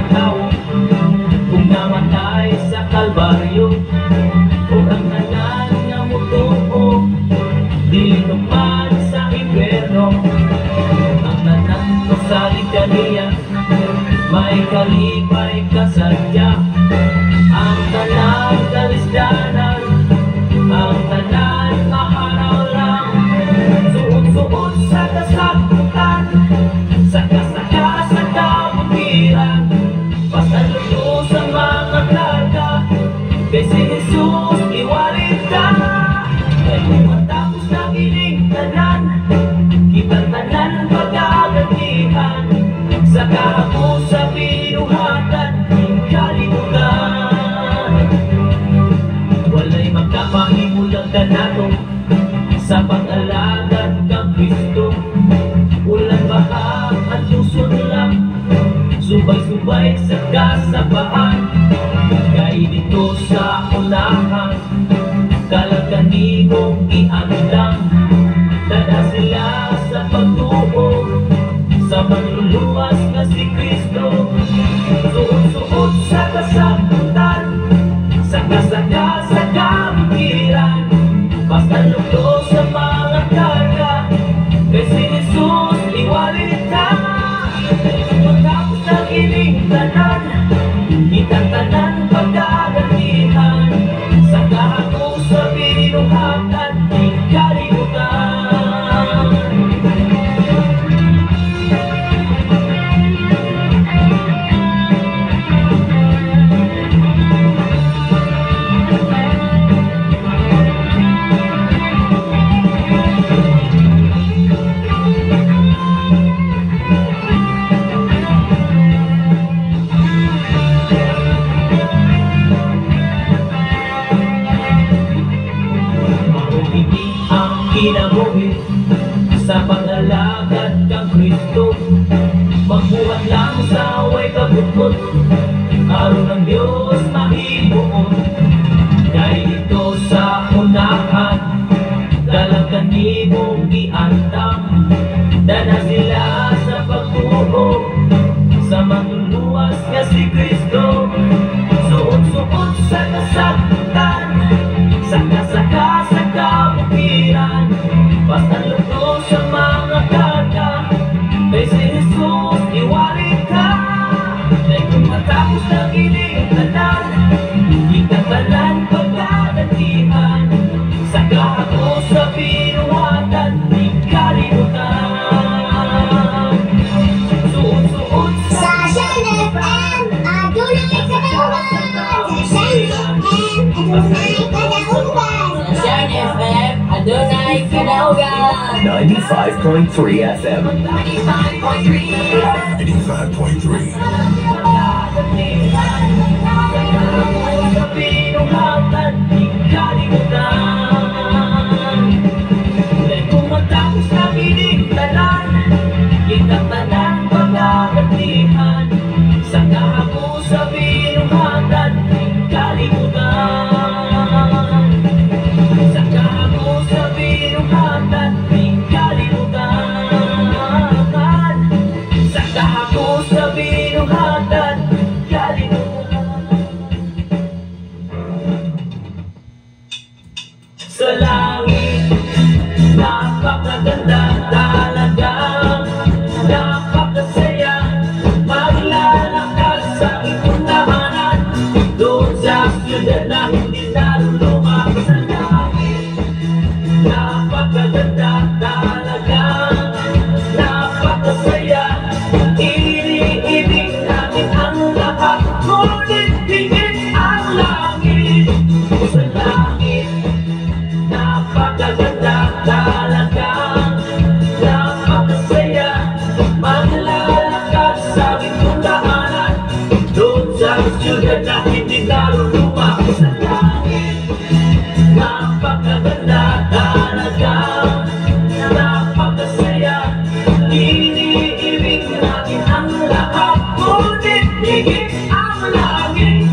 Tawo ug namatay sa Kalbaryo, ug ang tanan nga motuo dili tupad sa impyerno. Ang tanan mosalig kaniya, may kalipay kasadya. Ang tanan kalisdanan, ang tanan maharaw lang. Suod-suod sa kasagputan, saka-saka sa kabukiran, basta luto sa mga karga, kay si Jesus iwalit ka. Kay kung matapos na ining tanan, kitang tanan pagagantihan, sa kahapos sa binuhatan ning kalibutan. Walay makapahimulag kanato sa pag-alagad kang Kristo. Ulan baha at luson lang, subay-subay sa kasabaan. Kay dito sa unahan, kalag kanimong iandam. Dada sila sa pagtuo sa manluluwas nga si Kristo. Suot-suot sa kasagutan, saka-saka sa kabukiran, basta lukto sa mga karga, kay si Jesus iwalit ka. Matapos ng ining tanan, kitang tanan pagkagantihan, sa kahapos sa binuhatan ning kalibutan. Mao ini ang kinabuhi sa pag-alagad kang Kristo. Magbuhat lang sa way kabukod, aron ang Diyos mahimuon. Kay dito sa unahan, dalang kanimong giandam. Dana sila sa pagtuo sa manluluwas nga si Kristo. Suot-suot sa kasagputan, saka-saka sa kabukiran, basta lugto sa mga karga, kay si Jesus iwali ka. Kay kung matapos ng ining tanan, kitang tanan pagkagantihan, sa kahapos sa binuhatan ning kalibutan. Suot-suot Sa Shine FM, adunay kadaugan. Sa Shine FM, adunay kadaugan. Sa Shine FM, adunay kadaugan. 95.3 FM. 95.3. 85.3. Pagkagantihan, sa kahapos sa binuhatan ning kalibutan. Kay kung matapos ng ining tanan, kitang tanan pagkagantihan, sa kahapos sa binuhatan ning kalibutan. Sa kahapos sa binuhatan ning kalibutan. Sa kahapos sa binuhatan kalibutan. Sa langit, napakaganda talaga, napakasaya, maglalakad sa itong tahanan, doon sa siyudad na hindi naluluma. Sa langit, napakaganda talaga, napakasaya, iniibig natin ang lahat, ngunit higit ang langit. Sa langit, napakaganda talaga, napakasaya, maglalakad sa gintong daanan, doon sa siyudad na hindi naluluma. Sa langit, napakaganda talaga, napakasaya, iniibig natin ang lahat, ngunit higit ang langit.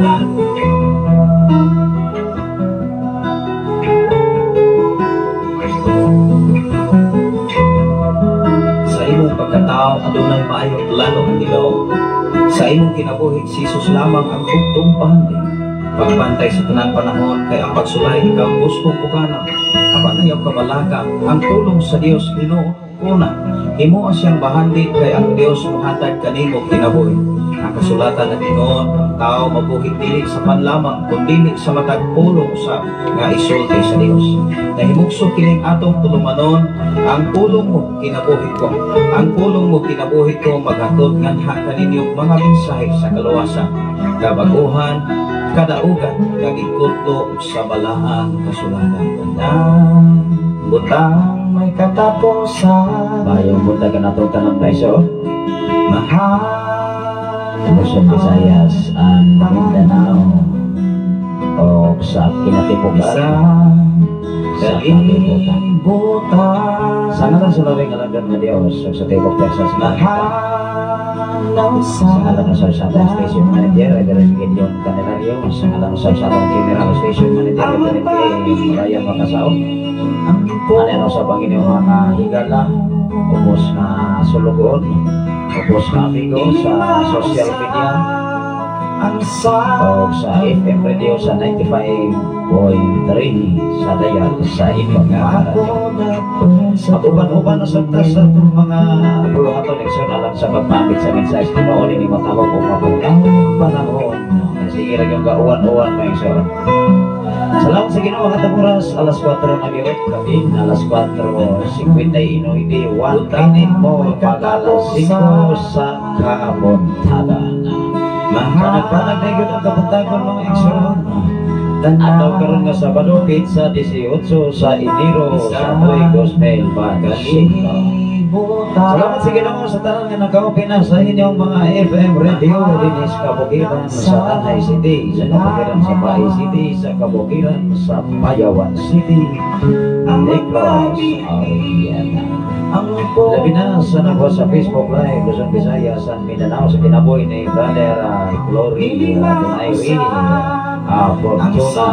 Tahanan. Sa imong pagkatao adunay maayong plano ang Ginoo. Sa imong kinabuhi si Jesus lamang ang bugtong pahandi. Pagbantay sa tanang panahon kay ang pagsulay ikaw gustong pugana. Apan ayaw kabalaka ang pulong sa Dios Ginoo una. Himoa siyang bahandi kay ang Dios mohatag kanimo kinabuhi. Ang kasulatan nag-ingon ang tao mabuhi dili sa pan lamang kun dili sa matag pulong usab nga isulti sa Dios. Nahimugso kining atong tulumanon, ang pulong mo kinabuhi ko. Ang pulong mo kinabuhi ko maghatod nganha kaninyo mga mensahe sa kaluwasan, kabaguhan, kadaugan, kag ikutlo sa balaang kasulatan. Tanang butang may katapusan. Maayong buntag kanatong tanan preso. Mahal Luzon, Visayas and Mindanao o sa kinatibukan sa sa kalibutan. kalibutan. Sa ngalan sa labing alagad nga Dios ug sa tibok pwersa sa kalangitan. Mahal Sa ngalan usab sa atong station manager, Reverend Gideon Candelario. Sa ngalan usab sa atong general station manager, Reverend K. Brian Makasao. Ano usab ang inyong mga higala, ubos nga sulugoon, ubos nga amigo sa social media, ang sa o sa FM radio sa 95.3 sa Dayal sa inyong mga radyo. Mag-uban-uban na sabta sa atong mga buluhaton leksyon alang sa pagpamit sa mensahe sa Ginoo ini matawag og mabugnaw panahon. Sige ra gyud kauwan-uwan mga igsoon. Salamat sa Ginoo hatag oras alas 4 na gihot kami alas 4:59, 1 minute mo pag alas 5 sa kabuntagan. Panagpanag na gyud ang kabuntagon mga igsoon. Adlaw karon nga Sabado, petsa 18 sa Enero sa Toy Gospel Band. Salamat sa Ginoo sa tanan nga nakaopen na sa inyong mga FM radio dinhi sa kabukiran sa Tanay City, sa kabukiran sa Bahi City, sa kabukiran sa Payawan City, Negros Oriental. Labi na sa nagwa sa Facebook Live, Luzon, Visayas, San Mindanao, sa kinabuhi ni Brother Glory Tunayri Fortuna.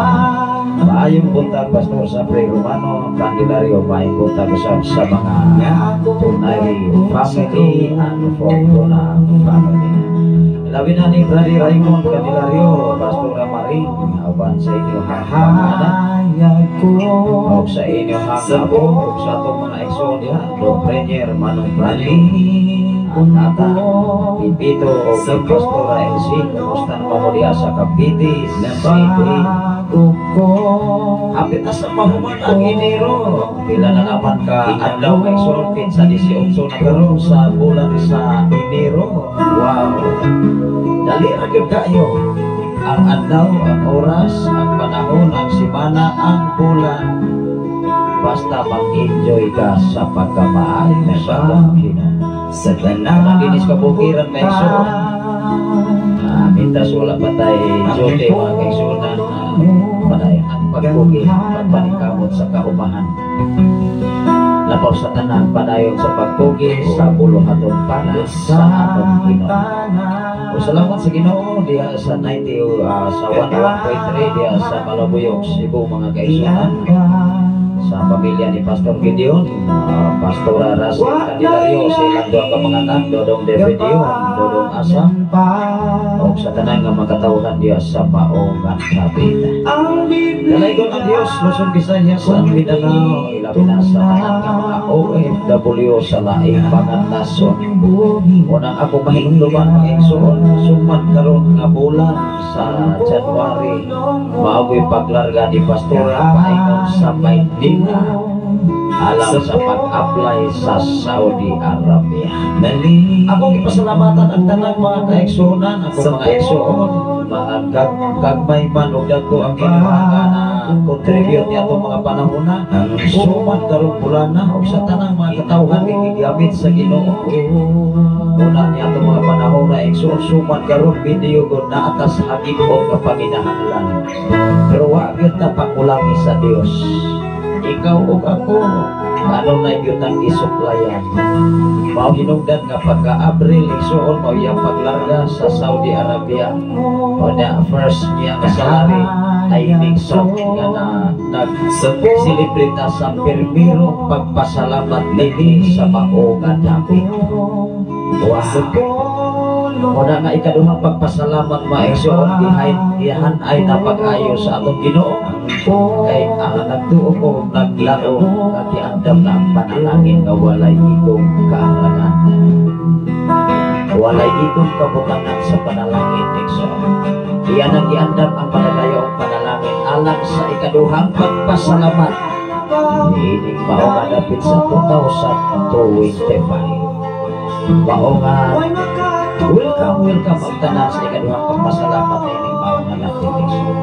Maayong buntag, Pastor Sapre Romano Candelario. Maayong buntag usab sa mga Tunayri family and Fortuna family. Labi na ni Brother Raymond Candelario, Pastor Maring, uban sa inyong anak, og sa inyong apo, og sa atong mga igsoon diha, Don Premier, Manong Brani, Tata, Pipito, og Pastora Elsie, kumusta naman mo diha sa Cavite City? Hapit na sa mahuman ang Enero. Pila na naman ka adlaw may igsoon, sa 18 na karon sa bulan sa Enero. Wow! Dali ra gyud kaayo. Ang adlaw, ang oras, ang panahon, ang semana, ang bulan. Basta mag-enjoy ka sa pagkamaayo sa atong Ginoo. Sa tanan Malinis ka bukiran may igsoon. Mintas wala pa tay duty mga kaigsuonan, padayon ang pagkugi, pagpaningkamot sa kaumahan. Labaw sa tanan, padayon sa pagkugi sa buluhaton para sa atong Ginoo. O salamat sa Ginoo diha sa 90 sa 101.3 diha sa Malabuyok, Cebu mga kaigsuonan. Sa pamilya ni Pastor Gideon, Pastora Russell Candelario, sa ilang duha ka mga anak, Dodong Davidion, Dodong Asa, o sa tanan nga makatawhan diha sa Maong Cavite. Dalaygon ang Dios, Luzon, Visayas, San Mindanao, ilabi na sa tanan nga mga OFW sa laing mga nasod. Unang ako mahinumduman mga igsoon, suman karon nga bulan sa January, mao'y paglarga ni Pastora paingon sa Maynila alang sa pag-apply sa Saudi Arabia. Akong ipasalamatan ang tanang mga kaigsuonan, akong mga igsoon, mga gagmay man og dagko ang kinuha na contribute ni atong mga panahona, suman karong bulana ug sa tanang mga katawhan nga gigamit sa Ginoo. Una ni atong mga panahon na igsoon, suman karon video gud na atas hagikon nga panginahanglan. Pero wa gyud ta pakulangi sa Dios. Ikaw ug ako Kanunay gyud nang gisuplayan. Mao hinungdan nga pagka Abril, igsuon, mao iyang paglarga sa Saudi Arabia. O na first niya nga salary ay ining song nga na nag-celebrate sa pirmirong pagpasalamat nini sa mao nga dapit. Wow. Muna nga ikaduhang pagpasalamat, mga igsoon, behind gihan ay napag-ayo sa atong Ginoo kay ang nagtuo ko naglaro nga giandam na ang panalangin nga walay igong kaarangan, walay igong kabutangan sa panalangin, igsoon. Iyan ang giandam ang panagayaong panalangin alang sa ikaduhang pagpasalamat niining mao nga dapit sa 2025. Mao nga welcome, welcome ang tanan sa ikaduhang pagpasalamat niining mao nga dapit, igsoon.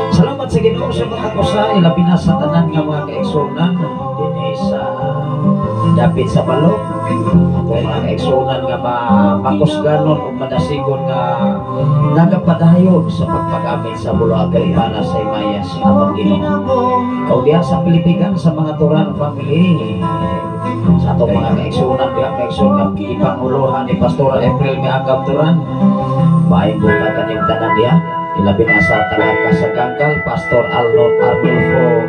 Salamat sa Ginoo sa mga kusa, ilabi na sa tanan nga mga kaigsuonan dinhi sa dapit sa balok. Ato mga kaigsuonan nga makusganon o madasigon nga nagapadayon sa pagpagamit sa buluhaton para sa himaya sa atong Ginoo. O diha sa Pilipigan sa mga Turan family, sa atong mga kaigsuonan diha, kaigsuonan nga ipanguluhan ni Pastora April Miagam Turan. Maayong buntag kanyang tanan diha. Ilabi na sa Talaka sa Gangkal, Pastor Arnold Arnulfo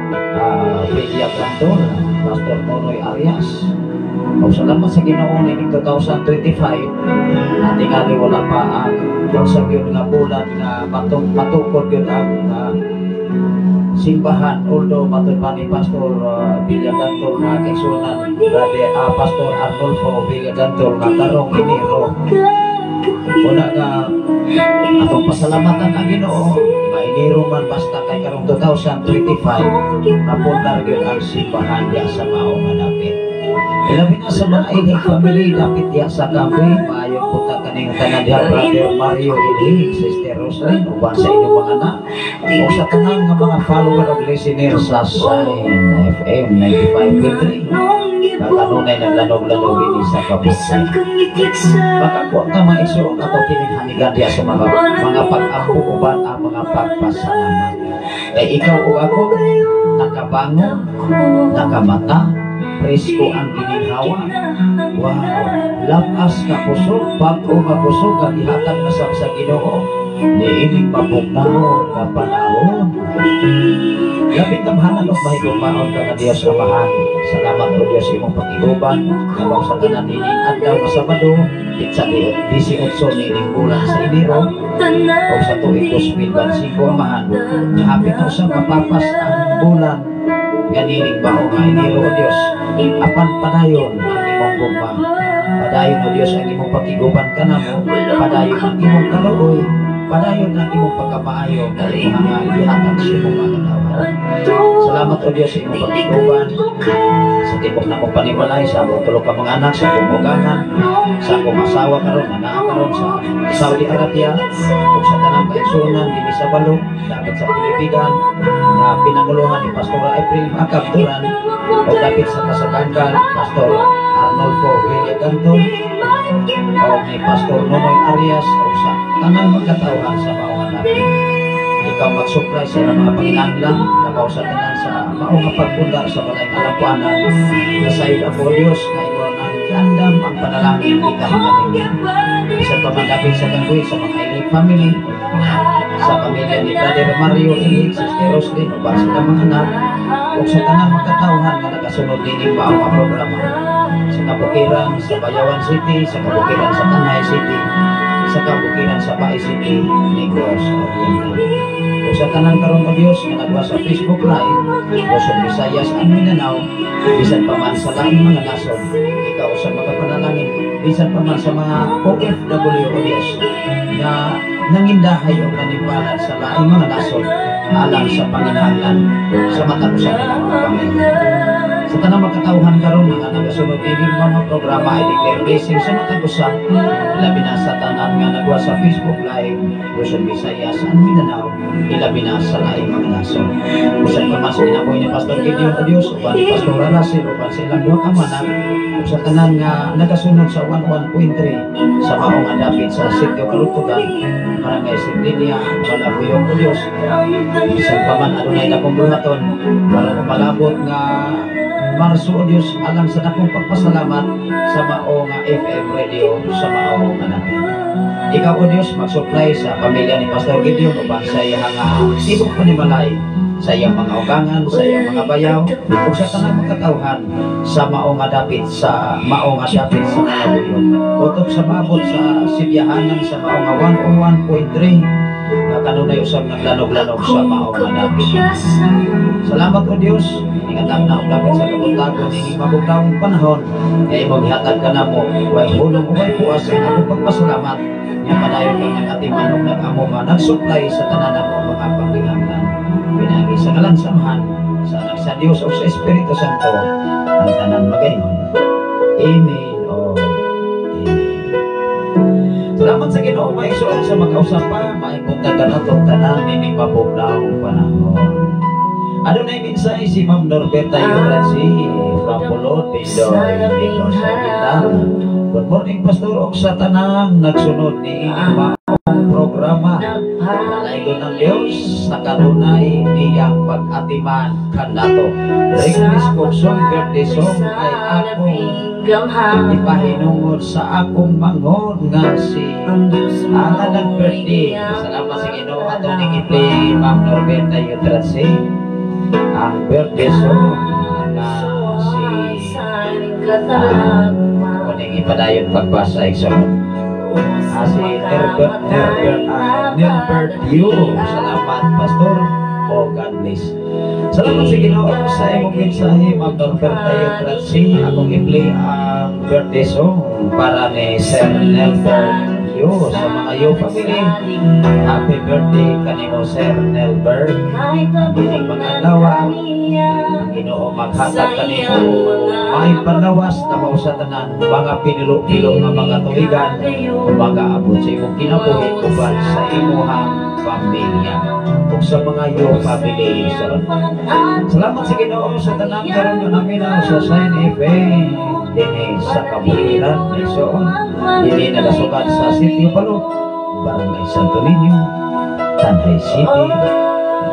Villa Cantor, Pastor Nonoy Arias. O salamat sa Ginoo nining 2025. Ating wala pa ang sa gyud nga bulan nga matukod gyud ang simbahan, although matud pa ni Pastor Villa Cantor nga kaigsuonan, Brother Pastor Arnulfo Villa Cantor, nga karong Enero. Wala nga atong pasalamatan ang Ginoo nga Enero man, basta kay karong 2025 napundar gyud ang simbahan diya sa mao nga dapit. Ilabi na sa mga Ilig family dapit diya sa Kambi, maayong buntag kaning tanan diha, Brother Mario Ilig, Sister Roslyn, uban sa inyong mga anak, o sa tanan nga mga follower o listener sa Shine FM 95.3. Kakanunay naglanog-lanog ini sa kabukiran. Makakuha ka, mga igsoon, ato kining hanigan diya sa mga pag-ampo uban ang mga pagpasalamat. Kay ikaw o ako, nakabangon, nakamata, presko ang gininhawa. Wow, lapas nga kusog, bago nga kusog, nga gihatag na sa Ginoo. Niining mabugnaw nga panahon. Labing gamhanan og mahigugmaon ka nga Dios Amahan. Salamat o Dios imong pag-iguban labaw sa tanan nining adlaw nga Sabado, pitsa 18 nining bulan sa Enero o sa tuig 2025, Amahan. Nga hapit na usab mapapas ang bulan ganining baho nga Enero o Dios. Apan padayon ang imong gugma. Padayon o Dios ang imong pag-iguban kanamo. Padayon ang imong kaluoy. Padayon ang imong pagkamaayo nga imong mga gihatag sa imong mga katawhan. Salamat o Dios sa imong pag-iguban sa tibok na mong panimalay sa among tulo ka mga anak, sa akong ugangan, sa akong asawa karon nga naa karon sa Saudi Arabia, ug sa tanang kaigsuonan dinhi sa Balong, dapit sa Pilipigan, nga pinanguluhan ni Pastora April Macab Duran, o dapit sa Kasaganggan, Pastor Arnolfo Villaganton, o ni Pastor Nonoy Arias, o sa tanang magkatawhan sa maong dapit. Ikaw mag-supply sa ilang mga panginahanglan, labaw sa tanan sa maong nga pagpundar sa balay kalampuanan. Nasayod ako, Diyos, nga imo ang giandam ang panalangin gikan kanimo. Isa pa man dapit sa Ganggoy, sa mga Ilig family, sa pamilya ni Brother Mario Ilig, Sister Roslyn, uban sa mga anak, ug sa tanang magkatawhan nga nagasunod nining maong nga programa. Sa kabukiran sa Bayawan City, sa kabukiran sa Tanay City, sa kabukiran sa Bae City, Negros Oriental. Ug sa tanan karon o Dios nga nagwa sa Facebook Live, Luzon, Visayas and Mindanao, bisan pa man sa laing mga nasod, ikaw sa makapanalangin, bisan pa man sa mga OFW o Dios nga nangindahay o nanimbalan sa laing mga nasod alang sa panginahanglan sa matag usa nilang pamilya. Sa tanang magkatawhan karon nga nagasunod ining mga programa ay declare blessing sa matag usa, ilabi na sa tanan nga nagwa sa Facebook Live, Luzon, Visayas and Mindanao, ilabi na sa laing mga nasod. Usan pa man sa kinabuhi ni Pastor Gideon o Dios, uban ni Pastor Russell, uban sa ilang duha ka manak, ug sa tanan nga nagasunod sa 11.3 sa maong nga dapit sa Sitio Kalutugan, Barangay Sardinia, Balabuyong o Dios. Bisan pa man adunay dakong buhaton para mapalabot nga Marso, O Diyos, alang sa dakong pagpasalamat sa mao nga FM radio sa mao nga dapit. Ikaw, O Diyos, mag-supply sa pamilya ni Pastor Gideon uban sa iyang nga tibok panimalay, sa iyang mga ugangan, sa iyang mga bayaw, ug sa tanang mga katawhan sa mao nga dapit sa Malabuyoc. Utok sa maabot sa sibyahanan sa mao nga 101.3 nga kanunay usab naglanog-lanog sa mao nga dapit. Salamat, O Dios, ingatang na og dapit sa kabuntagon ining mabugnaong panahon nga imong gihatag kanamo, way hulong o way puas ang akong pagpasalamat nga padayon kang nag-atiman og nag-amo nga nag-supply sa tanan namo mga panginahanglan. Pinaagi sa ngalan sa Amahan, sa Anak sa Dios o sa Espiritu Santo, ang tanan magaingon, Amen o Amen. Salamat sa Ginoo, mga igsoon, sa makausap pa, maibunta ka na itong tanan nining mabugnaong panahon. Adunay mensahe si Ma'am Norberta Yurasi from Pulot, Bindoy, Negros Oriental. Good morning, Pastor, og sa tanang nagsunod ni ining maong programa. Palaigon ng Diyos sa kanunay niyang pag-atiman kanato. Request kong song, birthday song, ay akong ipahinungod sa akong manghod nga si Ana nag-birthday. Salamat sa Ginoo, ato ning i-play, Ma'am Norberta Yutratsi, ang birthday song na si ako ning ipadayon pagbasa, igsoon. Si Nerbert Nerbert Nerbert Yu. Salamat, Pastor. Oh, God bless. Salamat sa Ginoo sa imong mensahe, Ma'am Norberta Yutratsi. Akong i-play ang birthday song para ni Sir Nelbert Yu sa mga Yu family. Happy birthday kanimo, Sir Nelbert. Ining mga adlaw, ang Ginoo maghatag kanimo may panlawas na mao sa tanan mga pinilo-pilo nga mga tuigan magaabot sa imong kinabuhi uban sa imuhang pamilya ug sa mga Yu family. Salamat sa Ginoo sa tanang karon nga naminaw sa Shine FM dinhi sa kabuhiran, igsoon, dinhi nagasukat sa Sitio Palo, Barangay Santo Niño, Tanjay City,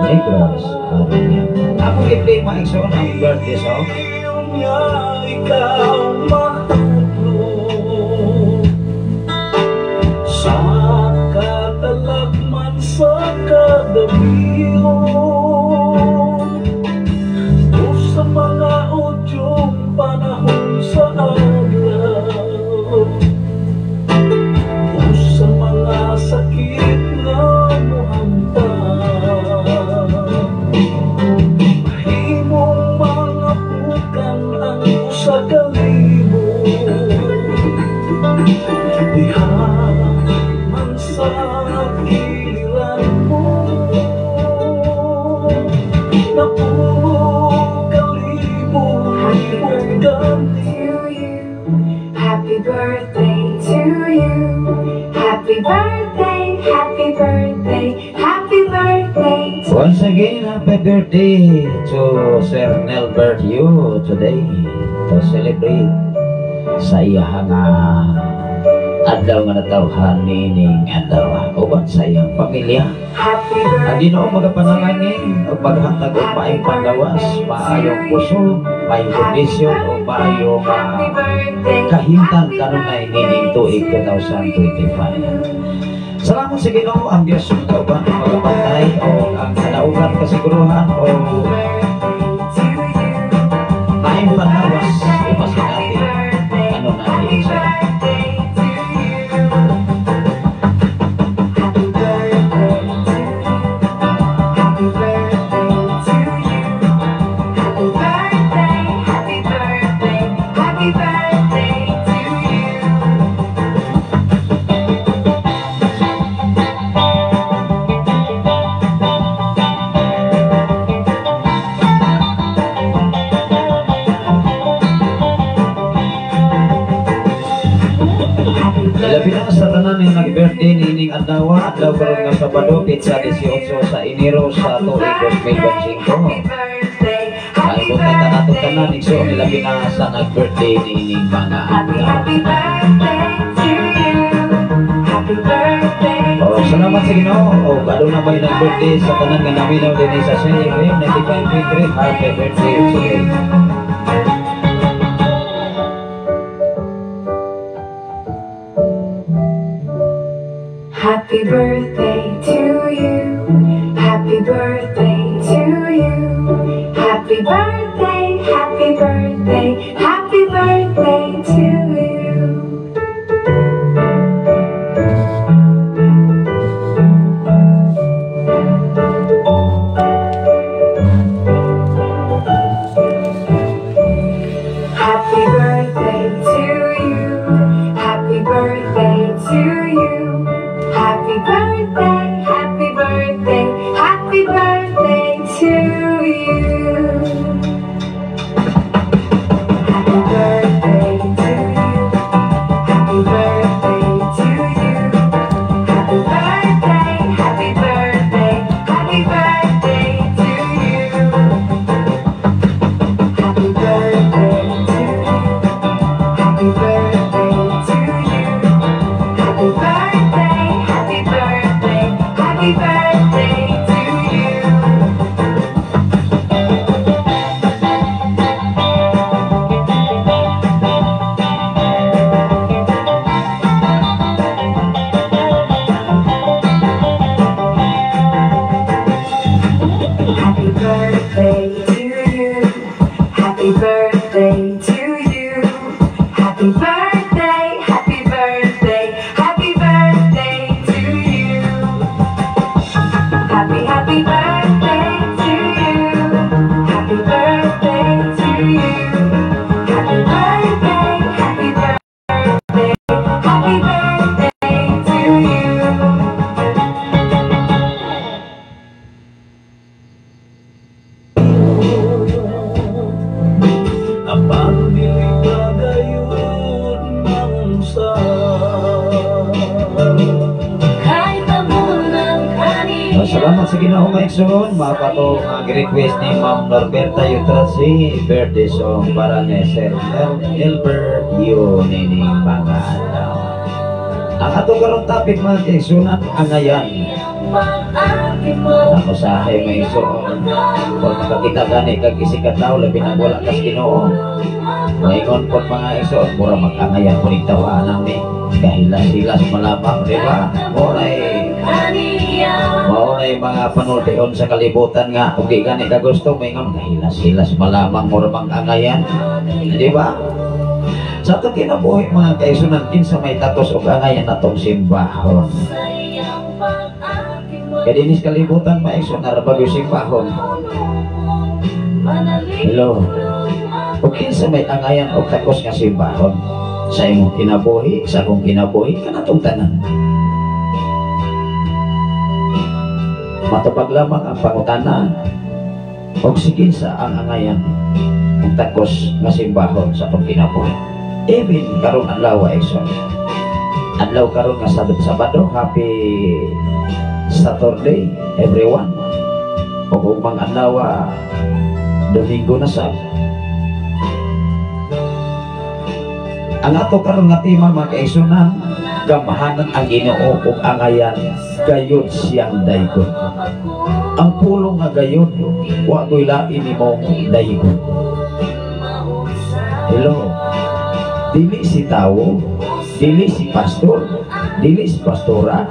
Negros Oriental. Ako i-play, mga igsoon, ang birthday song. Niya ikaw mahulog sa katalagman, sa kadabihon o sa mga udyong panahon sa adlaw o sa mga sakit nga mohampa. Mahimong mga pukan ang usa ka libo diha man sa giliran mo napulo kalibo imong gani. To you. Happy birthday to you. Happy birthday, happy birthday, happy birthday to Once again, happy birthday to Sir Nelbert Yu today to celebrate sa iyang adlaw nga natawhan nining adlaw uban sa iyang pamilya. Happy Ang birthday. Ginoo magapanalangin ug maghatag og maayong panglawas, maayong kusog, maayong kondisyon o maayong Happy birthday. kahimtang kanunay nining tuig 2025. Salamat sa Ginoo, ang Diyos kauban ang magapantay o ang kadaugan kasiguruhan o maayong panglawas ipasinati kanunay Happy sa birthday to you. Happy birthday to you. Happy birthday to you. Happy birthday, happy birthday, happy birthday to you. Happy Ilabi na sa tanan ni nag-birthday nining adlaw, adlaw karon nga Sabado, petsa 18 sa Enero sa tuig 2025. Happy birthday, happy Ay, buntag na nato tanan, birthday igsoon, ilabi na sa nag-birthday nining mga Happy, adlaw. happy birthday to you. Happy birthday Oh, to salamat sa you. Ginoo. Oh, aduna may nag-birthday sa tanan nga naminaw dinhi sa CFM 95.3. Happy birthday today. Happy birthday to you. Happy birthday to you. Happy birthday, happy birthday, happy birthday to you. Happy birthday to you. Happy birthday to you. Happy birthday, happy birthday, happy birthday to you. Happy birthday to you. Happy birthday to you. Happy birthday, happy birthday, happy birthday to you. Happy birthday to you. Happy birthday to you. Happy birthday, happy birthday, happy birthday to you. Happy birthday to you. Happy birthday to you. Happy birthday, happy birthday, happy birthday to you. Happy, happy birthday to you. Happy birthday to you. Happy birthday, happy birthday, happy birthday to you. Apan dili ka gayud maunsa. Salamat sa Ginoo, mga igsoon. Mapato ang request ni Ma'am Norberta Yutrasi, birthday song para ni Sir Elbert Yunining mga adlaw. Ang atong karong topic, mga kaigsunan, angayan. Ako sa mga igsoon, kung makakita gani kag isig ka tawo, labi na wala kas Ginoo. Maingon pod, mga igsoon, mura mag-angayan po ning tawanan ni. Kahilas-hilas malamang, di ba? Mao na mga panultion sa kalibutan nga kung di gani ka gusto, maingon kahilas-hilas malamang, mura mang angayan, di ba? Sa atong kinabuhi, mga kaigsunan, kinsa may takos og angayan atong simbahon? Kay dinis kalibutan, mga igsoon, narabag yung simbahon. Hello. O kinsa may angayan og takos nga simbahon? Sa imong kinabuhi, sa akong kinabuhi, kanatong tanan. Matupag lamang ang pangutana og si kinsa ang angayan og takos nga simbahon sa atong kinabuhi. Even karon adlaw, igsoon. Adlaw karon nga Sabado, Sabado, happy Saturday everyone. Ug ugmang adlaw, Domingo na sab. Ang ato karon nga tema, mga kaigsunan, gamhanan ang Ginoo ug angayan gayud siyang daygon. Ang pulong nga gayud, wa ko'y lain nimong daygon. Hello. Dili si tawo, dili si pastor, dili si pastora,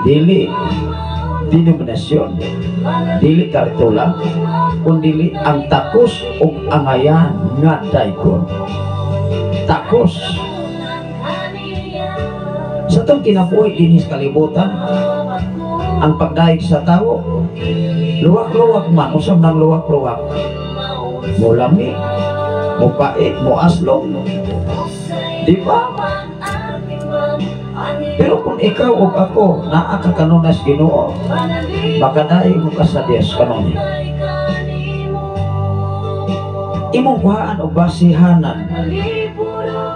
dili denominasyon, dili kartula, kundili ang takos ug angayan nga daygon. Takos. Sa itong kinabuhi dinis kalibutan, ang pagdayeg sa tao, luwak-luwak man, usab ng luwak-luwak, mulami, mupait, muaslong, di ba? Pero kung ikaw o ako, naa ka kanunas Ginoo, makadaig mo ka sa Dios kanunay. Imong kuhaan og basihanan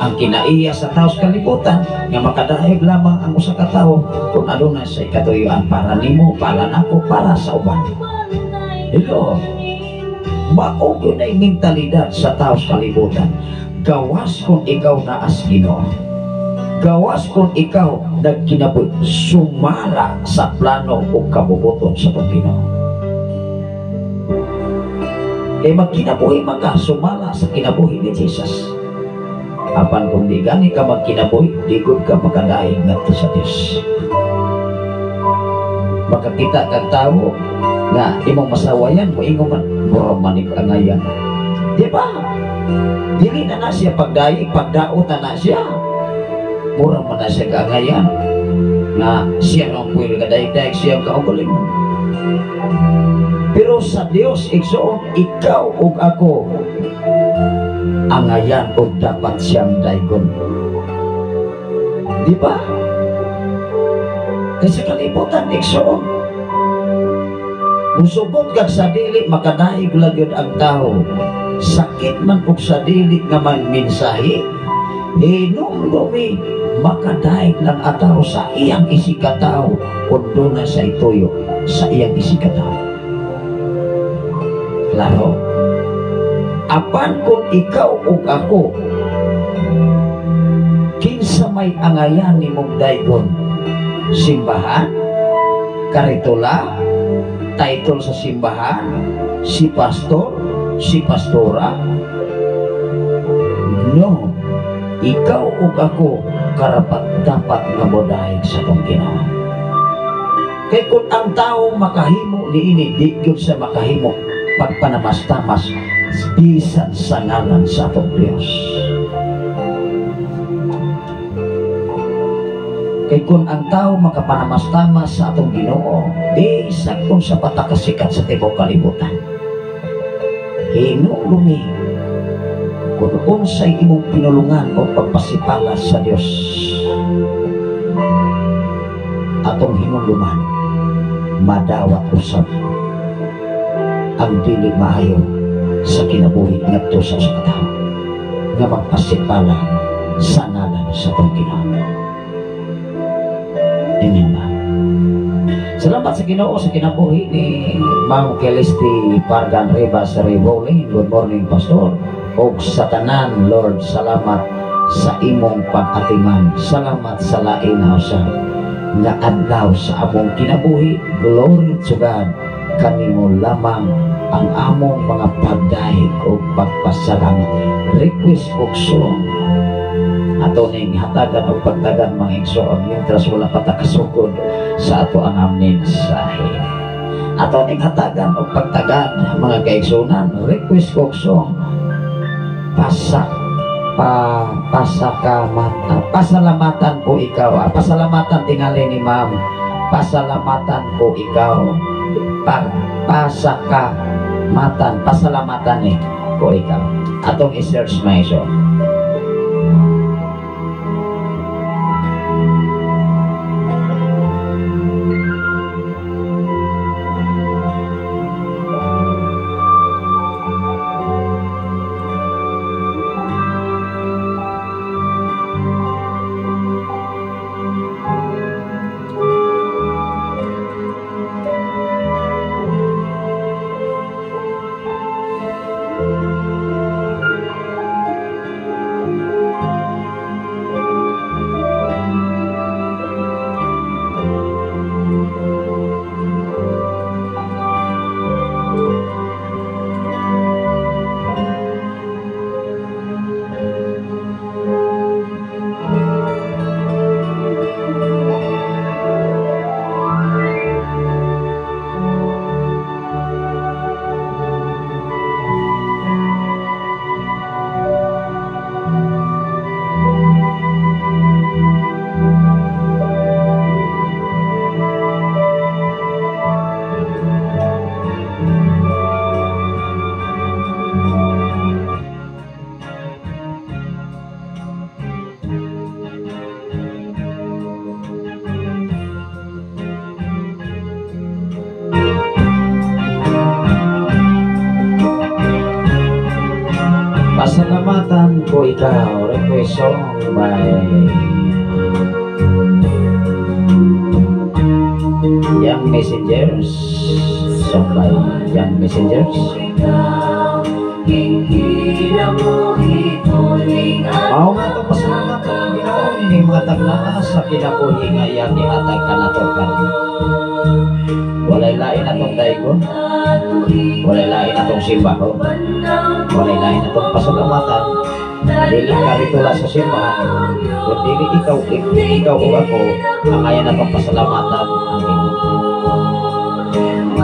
ang kinaiya sa tao sa kalibutan nga makadaig lamang ang usa ka tawo kung aduna sa ikatuyuan para nimo, para nako, para sa uban. Hello. Mao gyud ay mentalidad sa tao sa kalibutan. Gawas kung ikaw naas Ginoo. Gawas kung ikaw nagkinabuhi sumala sa plano o kabubuton sa itong Ginoo. Kay magkinabuhi man ka, sumala sa kinabuhi ni Jesus. Apan kung di gani ka magkinabuhi, di gud ka makadaig ngadto sa Dios. Makakita kag tawo nga imong masawayan, moingon man, mura man ni kaangayan. Di ba? Dili na na siya pagdaig, pagdaot na na siya. Mura man na siya kaangayan. Nga siya ang puwil kadaig-daig, siya ang kaugalingon. Pero sa Dios, igsoon, ikaw ug ako angayan og dapat siyang daigon. Di ba? Kasi kalibutan, igsoon, musugot kag sa dili, makadaig lang yun ang tao. Sakit man og sa dili nga man mensahe, hinumdumi, makadaig lang ataw sa iyang isikataw, kung doon na sa ituyo, sa iyang isikataw. Klaro? Apan kung ikaw ug ako, kinsa may angayan nimong daygon? Simbahan? Karitula? Title sa simbahan? Si pastor? Si pastora? No. Ikaw ug ako karapat dapat nga modayeg sa atong Ginoo. Kay kung ang tao makahimo niini, di gyud siya makahimo pagpanamastamas bisan sa ngalan sa atong Dios. Kay kung ang tao makapanamastamas sa atong Ginoo, bisan kung sa patakasikat sa tibuok kalibutan, hinulumi kung unsay imong pinulungan o pagpasipalas sa Dios, atong hinuluman madawat usab ang dili maayo sa kinabuhi ngadto sa usa ka tawo nga magpasipala sa ngalan sa atong Ginoo. Amen ba? Salamat sa Ginoo sa kinabuhi ni Ma'am Celeste Pargan Rivas Revolin. Good morning, Pastor. Og sa tanan, Lord, salamat sa imong pag-atiman. Salamat sa lain usab nga adlaw sa among kinabuhi. Glory to God. Kanimo lamang ang among mga pagdahig o pagpasalamat. Request og song ato ning hatagan og pagtagan mga igsoon mientras wala pa ta kasugod sa ato ang mensahe. Ato ning hatagan og pagtagan mga kaigsuonan. Request og song pasalamatan ko ikaw. Pasalamatan tingali ni ma'am. Pasalamatan ko ikaw. Pasakamatan, pasalamatan ni ko ikaw. Atong i-search mga igsoon. Pasalamatan ko ikaw, request song by Young Messengers. Song by Young Messengers. Mao nga itong pasalamatan ang Ginoo ining mga tagnaa sa kinabuhi nga iyang gihatag kanato karon. Walay lain atong daygon, walay lain atong simbahon, walay lain atong pasalamatan. Dili karitula sa simbahan, kun dili ikaw o ako ang ayan atong pasalamatan ang Ginoo.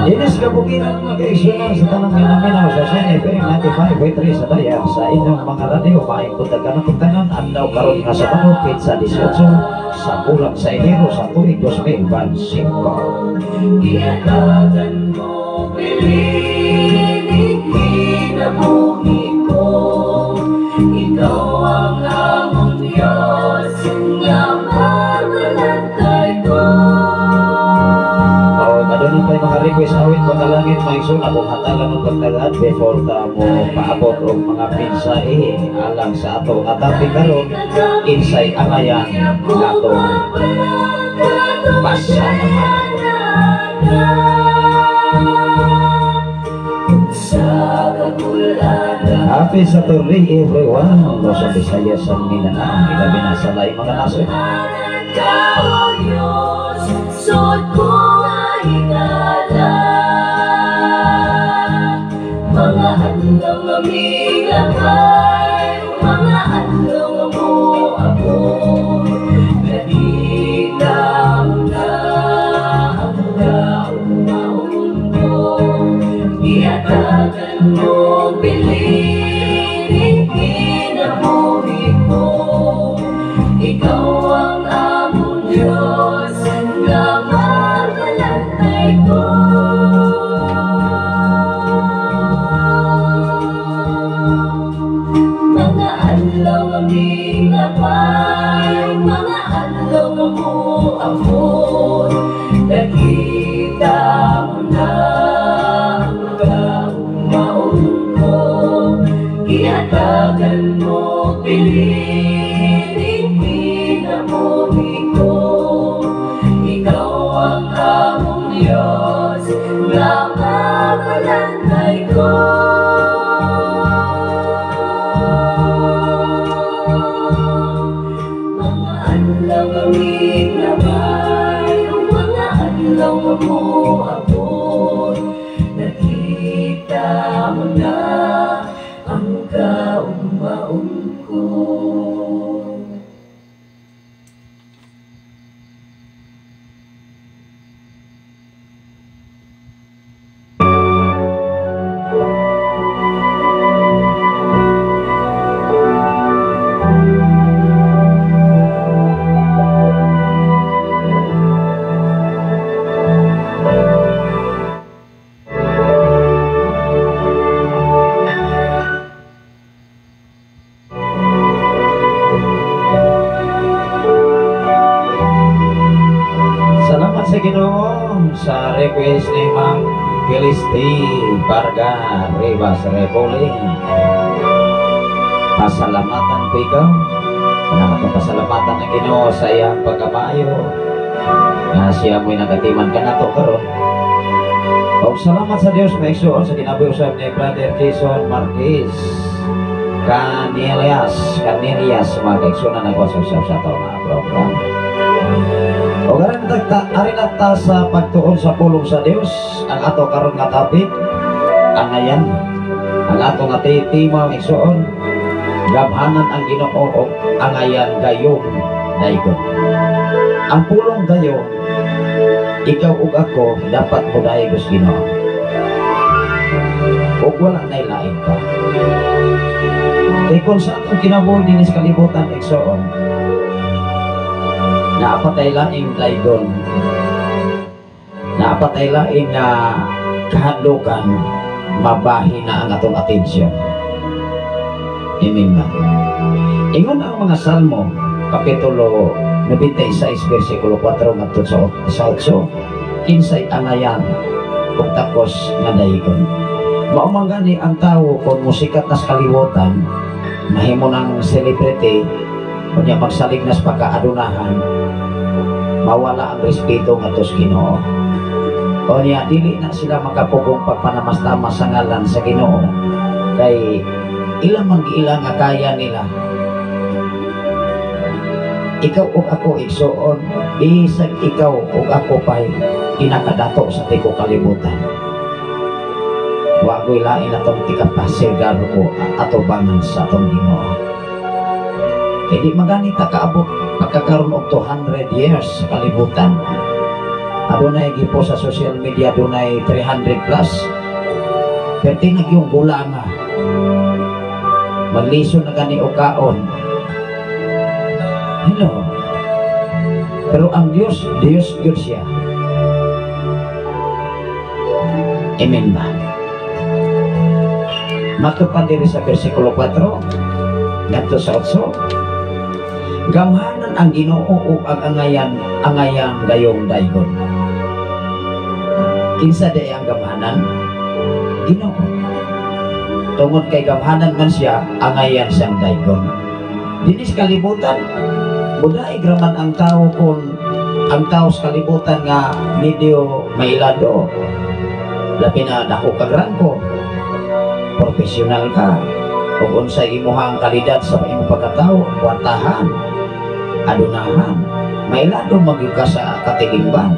Dinis kabukiran mga kaigsunan sa tanang minaminaw sa Shine FM 95.3 sa Dayag sa inyong mga radyo. Maayong buntag kanatong tanan, adlaw karon nga Sabado, petsa 18 sa bulan sa Enero sa tuig 2025. Gihatagan mo piling kinabuhi ko. Ikaw ang among Diyos nga mamalantay ko. O, aduna pa'y mga request awit panalangin mga igsoon akong hatagan og pagtagaan before ta mo paabot og mga mensahe alang sa ato nga topic karon, insay angayan natong pasalamatan. Happy Saturday everyone. Luzon, Visayas, sa Mindanao, ilabi na sa laing mga nasod. Sod ko nga higala, mga adlaw nga mingakay, mga adlaw nga moabot, nakita mo na ang kaumaon ko. Gihatagan mo piling kinabuhi ko. Ikaw ang among Diyos nga mamalantay ko. Mga adlaw nga mingapay, mga adlaw nga moabot, nakita mo na ang kaumaon ko. Gihatagan mo piling kinabuhi ko. Ikaw ang among Diyos nga mamalantay ko. Mga adlaw nga mingabay, mga adlaw nga moabot, nakita mo na ang kaumaon ko. Salamat sa Ginoo sa request ni Ma'am Felisti Varga Rivas Rebolin. Pasalamatan ko ikaw. Nakakapasalamatan ang Ginoo sa iyang pagkamayo nga siya mo'y nagatiman ka nato karon. Og salamat sa Dios mga igsoon sa kinabuhi usab ni Brother Jason Marquez Canelias Canelias mga kaigsoon na nagwasap sa ato nga program. O arin ta sa pagtuon sa pulong sa Dios ang ato karon nga topic angayan. Ang ato nga tema mga igsoon, gamhanan ang Ginoo og angayan gayong daygon. Ang pulong gayong, ikaw ug ako dapat modayeg sa Ginoo. Ug wala nay lain pa. Kay kung sa atong kinabuhi dinhi sa kalibutan igsoon, naapatay laing daygon, naapatay laing na kahadlukan, mabahi na ang atong atensyon. Amen ba? Ingon ang mga Salmo, Kapitulo 96, versikulo 4 ngadto sa 8, kinsay angayan ug takos nga daygon. Mao man gani ang tawo kung musikat nas kalibutan, mahimo nang celebrity, unya magsalig nas pagkaadunahan, mawala ang respeto ngadto sa Ginoo. Unya dili na sila makapugong pagpanamastamas sa ngalan sa Ginoo. Kay ilang mang giila nga kaya nila. Ikaw ug ako, igsuon, bisag ikaw ug ako pa'y pinakadato sa tibuok kalibutan. Wa ko'y lain atong tikapasilgaro ko atubangan sa atong Ginoo. Kay di magani ta kaabot pagkakaroon og 200 years sa kalibutan. Adunay gipo sa social media, adunay 300 plus. Pero tinag yung gulanga. Magliso na gani og kaon. Hello. Pero ang Dios, Dios gyud siya. Amen ba? Matupad diri sa versikulo 4 ngadto sa 8. Gamhanan ang Ginoo ug ang angayan, angayang gayong daygon. Kinsa di ang gamhanan? Ginoo. Tungod kay gamhanan man siya, angayan siyang daygon. Dinis kalibutan, mudaig raman ang tao kung ang tao sa kalibutan nga medyo mailado. Labi na dako kag rangko, profesional ka, ug unsay imuhang kalidad sa imong pagkatao, kwartahan, adunahan, mailado magyud ka sa katilingban.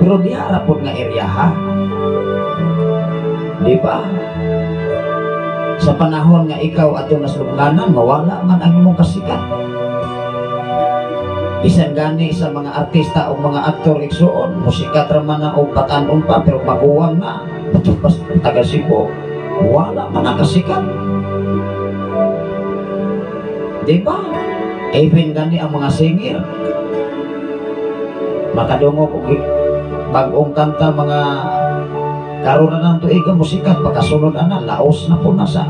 Pero diha ra pod nga area ha. Di ba? Sa panahon nga ikaw ato nasulunganan, mawala man ang imong kasikat. Bisan gani sa mga artista o mga aktor igsuon, musikat ra man na og batan-on pa pero maguwang na, pas taga Cebu, wala man ang kasikat. Di ba? Even gani ang mga singer, makadungog og bag-ong kanta mga karon na ng tuig ang musikat, pagkasunod ana, laos na po na sa.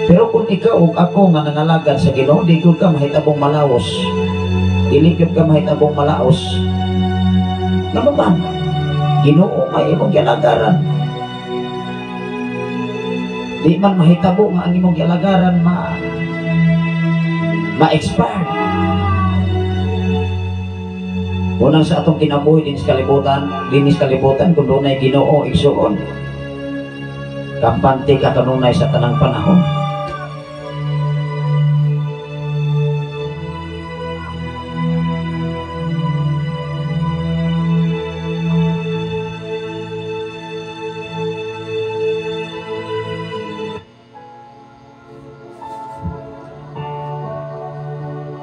Pero kung ikaw ug ako nga nangalagad sa Ginoo, di gyud ka mahitabong malaos. Dili gyud ka mahitabong malaos. Ngano man? Ginoo may imong gialagaran. Di man mahitabo nga ang imong gialagaran ma-expire. Unang sa atong kinabuhi din sa kalibutan, dinis kalibutan kung dunay Ginoo igsuon. Kampante ka kanunay sa tanang panahon.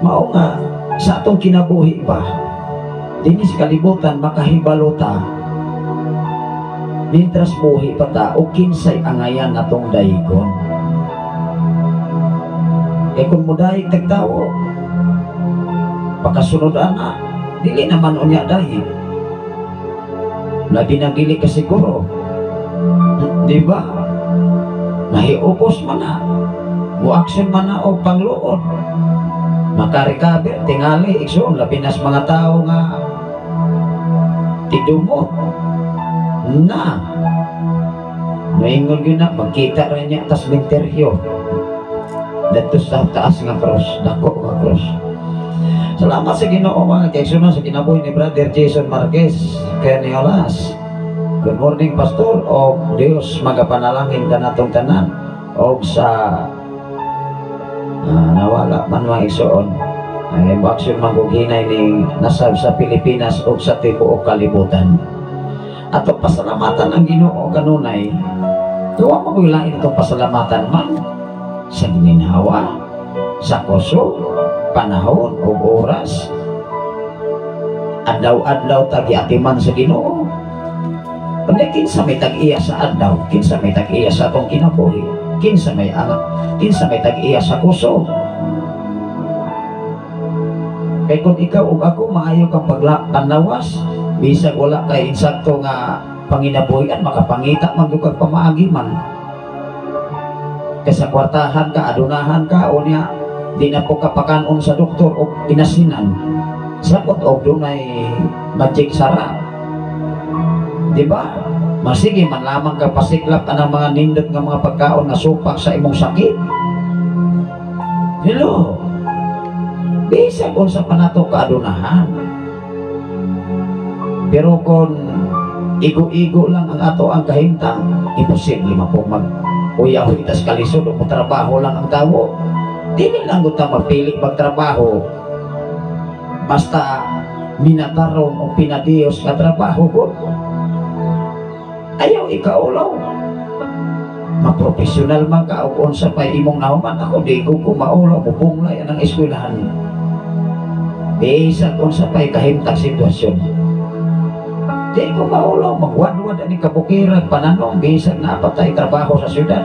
Mao nga sa atong kinabuhi ba, dinis kalibutan makahibalo ta, mintras buhi pa ta, o kinsay angayan atong daygon. Kung mudayeg tagtawo, pakasunod ana, dili naman unya dayeg. Labi na dili ka siguro, di ba? Nahiupos man na, muaksyon man na o pangluod. Makarecover, tingali, igsoon, labi nas mga tao nga tidumot na. Maingon yun na, magkita rin niya tas minteryo. Dito sa taas nga cross, dako nga cross. Salamat sa Ginoo mga kaigsunan sa kinabuhi ni Brother Jason Marquez Keniolas. Good morning, Pastor. O Dios magapanalangin ka natong tanan. O sa nawala man mga igsoon, ay aksyon mangguginay ning nasab sa Pilipinas o sa tibuok kalibutan. Ato pasalamatan ang Ginoo kanunay. Tuwa mo lain itong pasalamatan man sa gininhawa, sa kusog, panahon o oras. Adlaw-adlaw ta giatiman sa Ginoo. Kundi kinsa may tag-iya sa adlaw, kinsa may tag-iya sa atong kinabuhi, kinsa may anak, kinsa may tag-iya sa kusog. Kay kung ikaw ug ako maayo kang panlawas, bisag wala kay insakto nga panginabuhian, makapangita man gyud kag pamaagi man. Kay sa kwartahan ka, adunahan ka, unya di na po kapakanon sa doktor o inasinan. Sakot og dunay magic sarap. Di ba? Masige man lamang ka pasiklap anang mga nindot nga mga pagkaon nga supak sa imong sakit. Hello. Bisag unsa pa nato kaadunahan. Pero kung igo-igo lang ang ato ang kahimtang, Imposible man po mag uyaw itas kalisod o trabaho lang ang tao. Dili lang gud ta mapili magtrabaho. Basta minataron o pinadiyos ka trabaho ko. Ayaw ikaulaw. Maprofesional man ka o unsa pay imong nahuman, ako di ko maulaw, mubunglay ang eskwelahan. Bisag unsa pay kahimtang sitwasyon. Di ko maulaw, magwadwad ani kabukiran, pananong, bisag napatay trabaho sa syudad.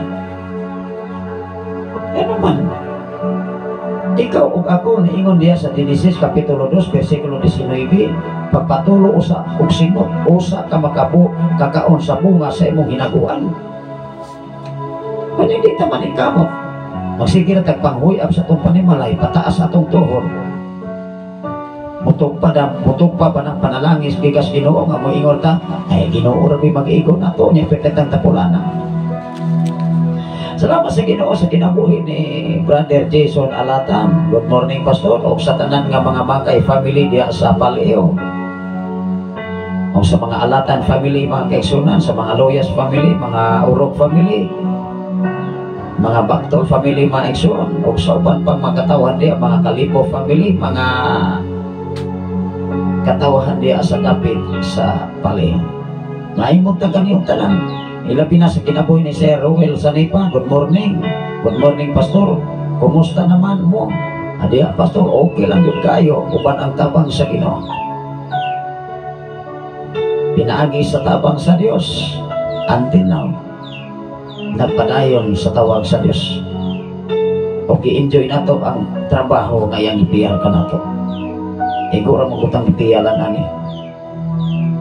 Ano man, ikaw ug ako niingon diya sa Genesis Kapitulo 2, versikulo 19, pagpatulo usa og singot, usa ka makabo, kakaon sa bunga sa imong hinaguan. Kung hindi ta maningkamot, magsige na tagpanghuyab sa atong panimalay, pataas atong tuhod. Mutugpa pa ng panalangis gikas Ginoo nga moingon ta, ay Ginoo ra mag-igo nato niya pertentang tapulana. Salamat sa Ginoo sa kinabuhi ni Brother Jason Alatan. Good morning, Pastor. O sa tanan nga mga Makay family diha sa Paleo. O sa mga Alatan family, mga kaigsunan, sa mga Loyas family, mga Urog family, mga Baktol family, mga igsoon, o sa uban pang mga katawan diha, mga Kalipo family, mga katawahan diha sa dapit sa Paleo. Maimong taganiyong tanan. Ilabi na sa kinabuhi ni Sir Ruel Sanipa. Good morning. Good morning, Pastor. Kumusta naman mo? Adiya, Pastor, okay lang yun kayo. Uban ang tabang sa Ginoo. Pinaagi sa tabang sa Dios. Until now, nagpadayon sa tawag sa Dios. Okay, enjoy na to ang trabaho nga iyang ipiyal ka na to. Igura mo kutang ipiyalan ani.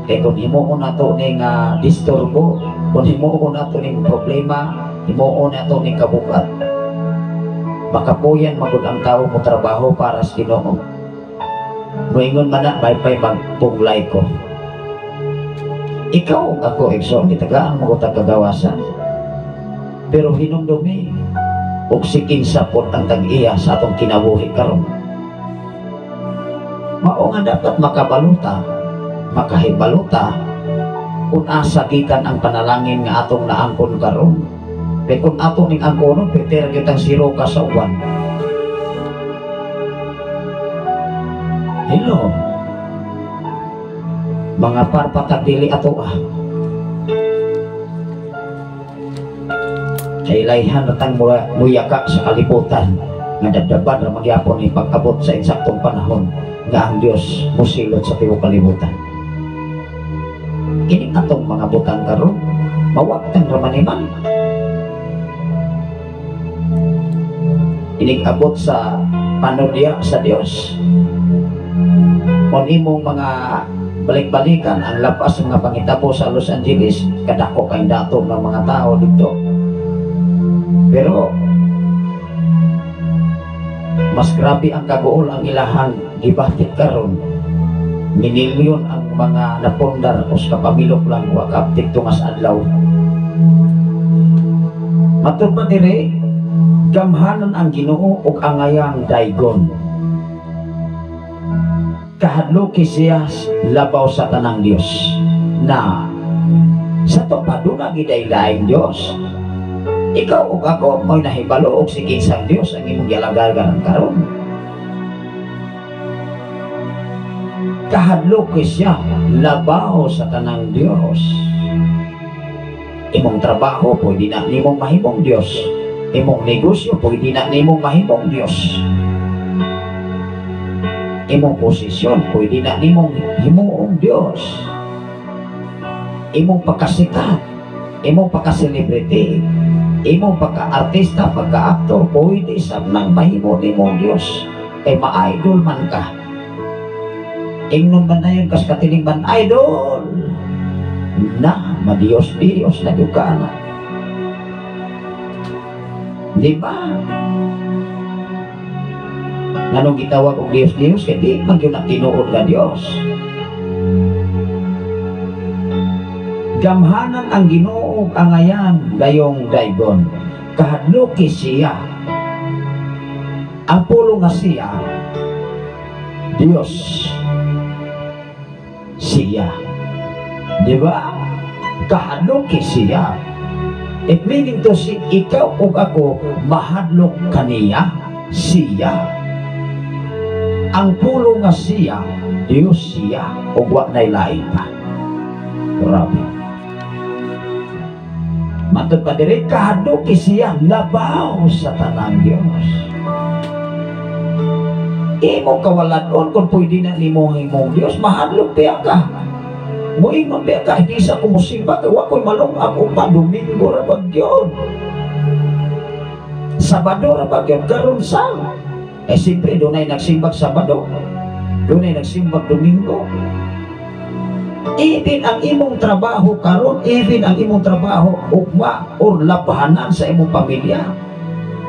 Kaya kung himuon na to ning disturbo, kung himuon na to ning problema, himuon na to ning kabukat, makapuyan magud ang tao mo trabaho para sa Ginoo. Moingon man na, may pay magpunglay ko. Ikaw ako, igsoon, gitagaan mo ko kagawasan. Pero hinumdumi, og sikin sapot ang tag-iya sa atong kinabuhi karon. Mao nga dapat makabaluta, makahibaluta, kung asa gikan ang panalangin nga atong naangkon karon. Kay kung ato ning angkonon, peter kitang siro ka sa uwan. Hello. Mga parpatag dili ato ah. Kay layhan ratang muyaka sa kalibutan nga dabdaban ra magyapon ni pag-abot sa insaktong panahon nga ang Dios mosilot sa tibuok kalibutan. Kini atong mga butang karon mawagtang ra man iman. Inig-abot sa panudya sa Dios. Kung imong mga balik-balikan ang lapas ng mga pangitabo sa Los Angeles, kadako kay dato ng mga tao dito. Pero mas grabe ang kaguol ang ilahang gibatit karon. Minilyon ang mga napundar o sa kapamilok lang wa kaaptik tungas adlaw. Matud pa dire, gamhanan ang Ginoo ug angayang daygon. Kahadloki siya labaw sa tanang Dios na sa to paduna gidaylaing Dios. Ikaw ug ako mo'y nahibalo og si kinsang Dios ang imong gialagaran karon. Kahadloki siya labaw sa tanang Dios. Imong trabaho pwede na nimong mahimong Dios. Imong negosyo pwede na nimong mahimong Dios. Imong posisyon pwede na nimong himuong Dios. Imong pagkasikat, imong pagka-celebrity, imong pagka-artista, pagka-aktor, pwede sab nang mahimo nimong Dios. Kay ma-idol man ka. Ingnon man na yun, kas katiling man, idol! Na, madiyos-diyos na yung ka na. Di ba? Nganong gitawag og Diyos-Diyos, kaya di man yun ang tinuod nga Diyos. Gamhanan ang Ginoo ug angayan gayong daygon. Kahadloki siya. Ang pulo nga siya, Diyos siya. Di ba? Kahadloki siya. It meaning to say, ikaw ug ako mahadlok kaniya, siya. Ang pulo nga siya, Diyos siya, ug wa nay lain pa. Grabe. Matod pa diri, kahadloki siya labaw sa tanang Diyos. Imo kawaladon kung pwede na nimo imong Diyos, mahadlok biya ka. Moingon biya ka, hindi sa kumusimba, kay wa ko'y malungag pa, Domingo ra ba gyud? Sabado ra ba gyud? Karon sa? Eh siyempre, dunay nagsimbag Sabado, dunay nagsimbag Domingo. Even ang imong trabaho karon, even ang imong trabaho ugma or labahanan sa imong pamilya,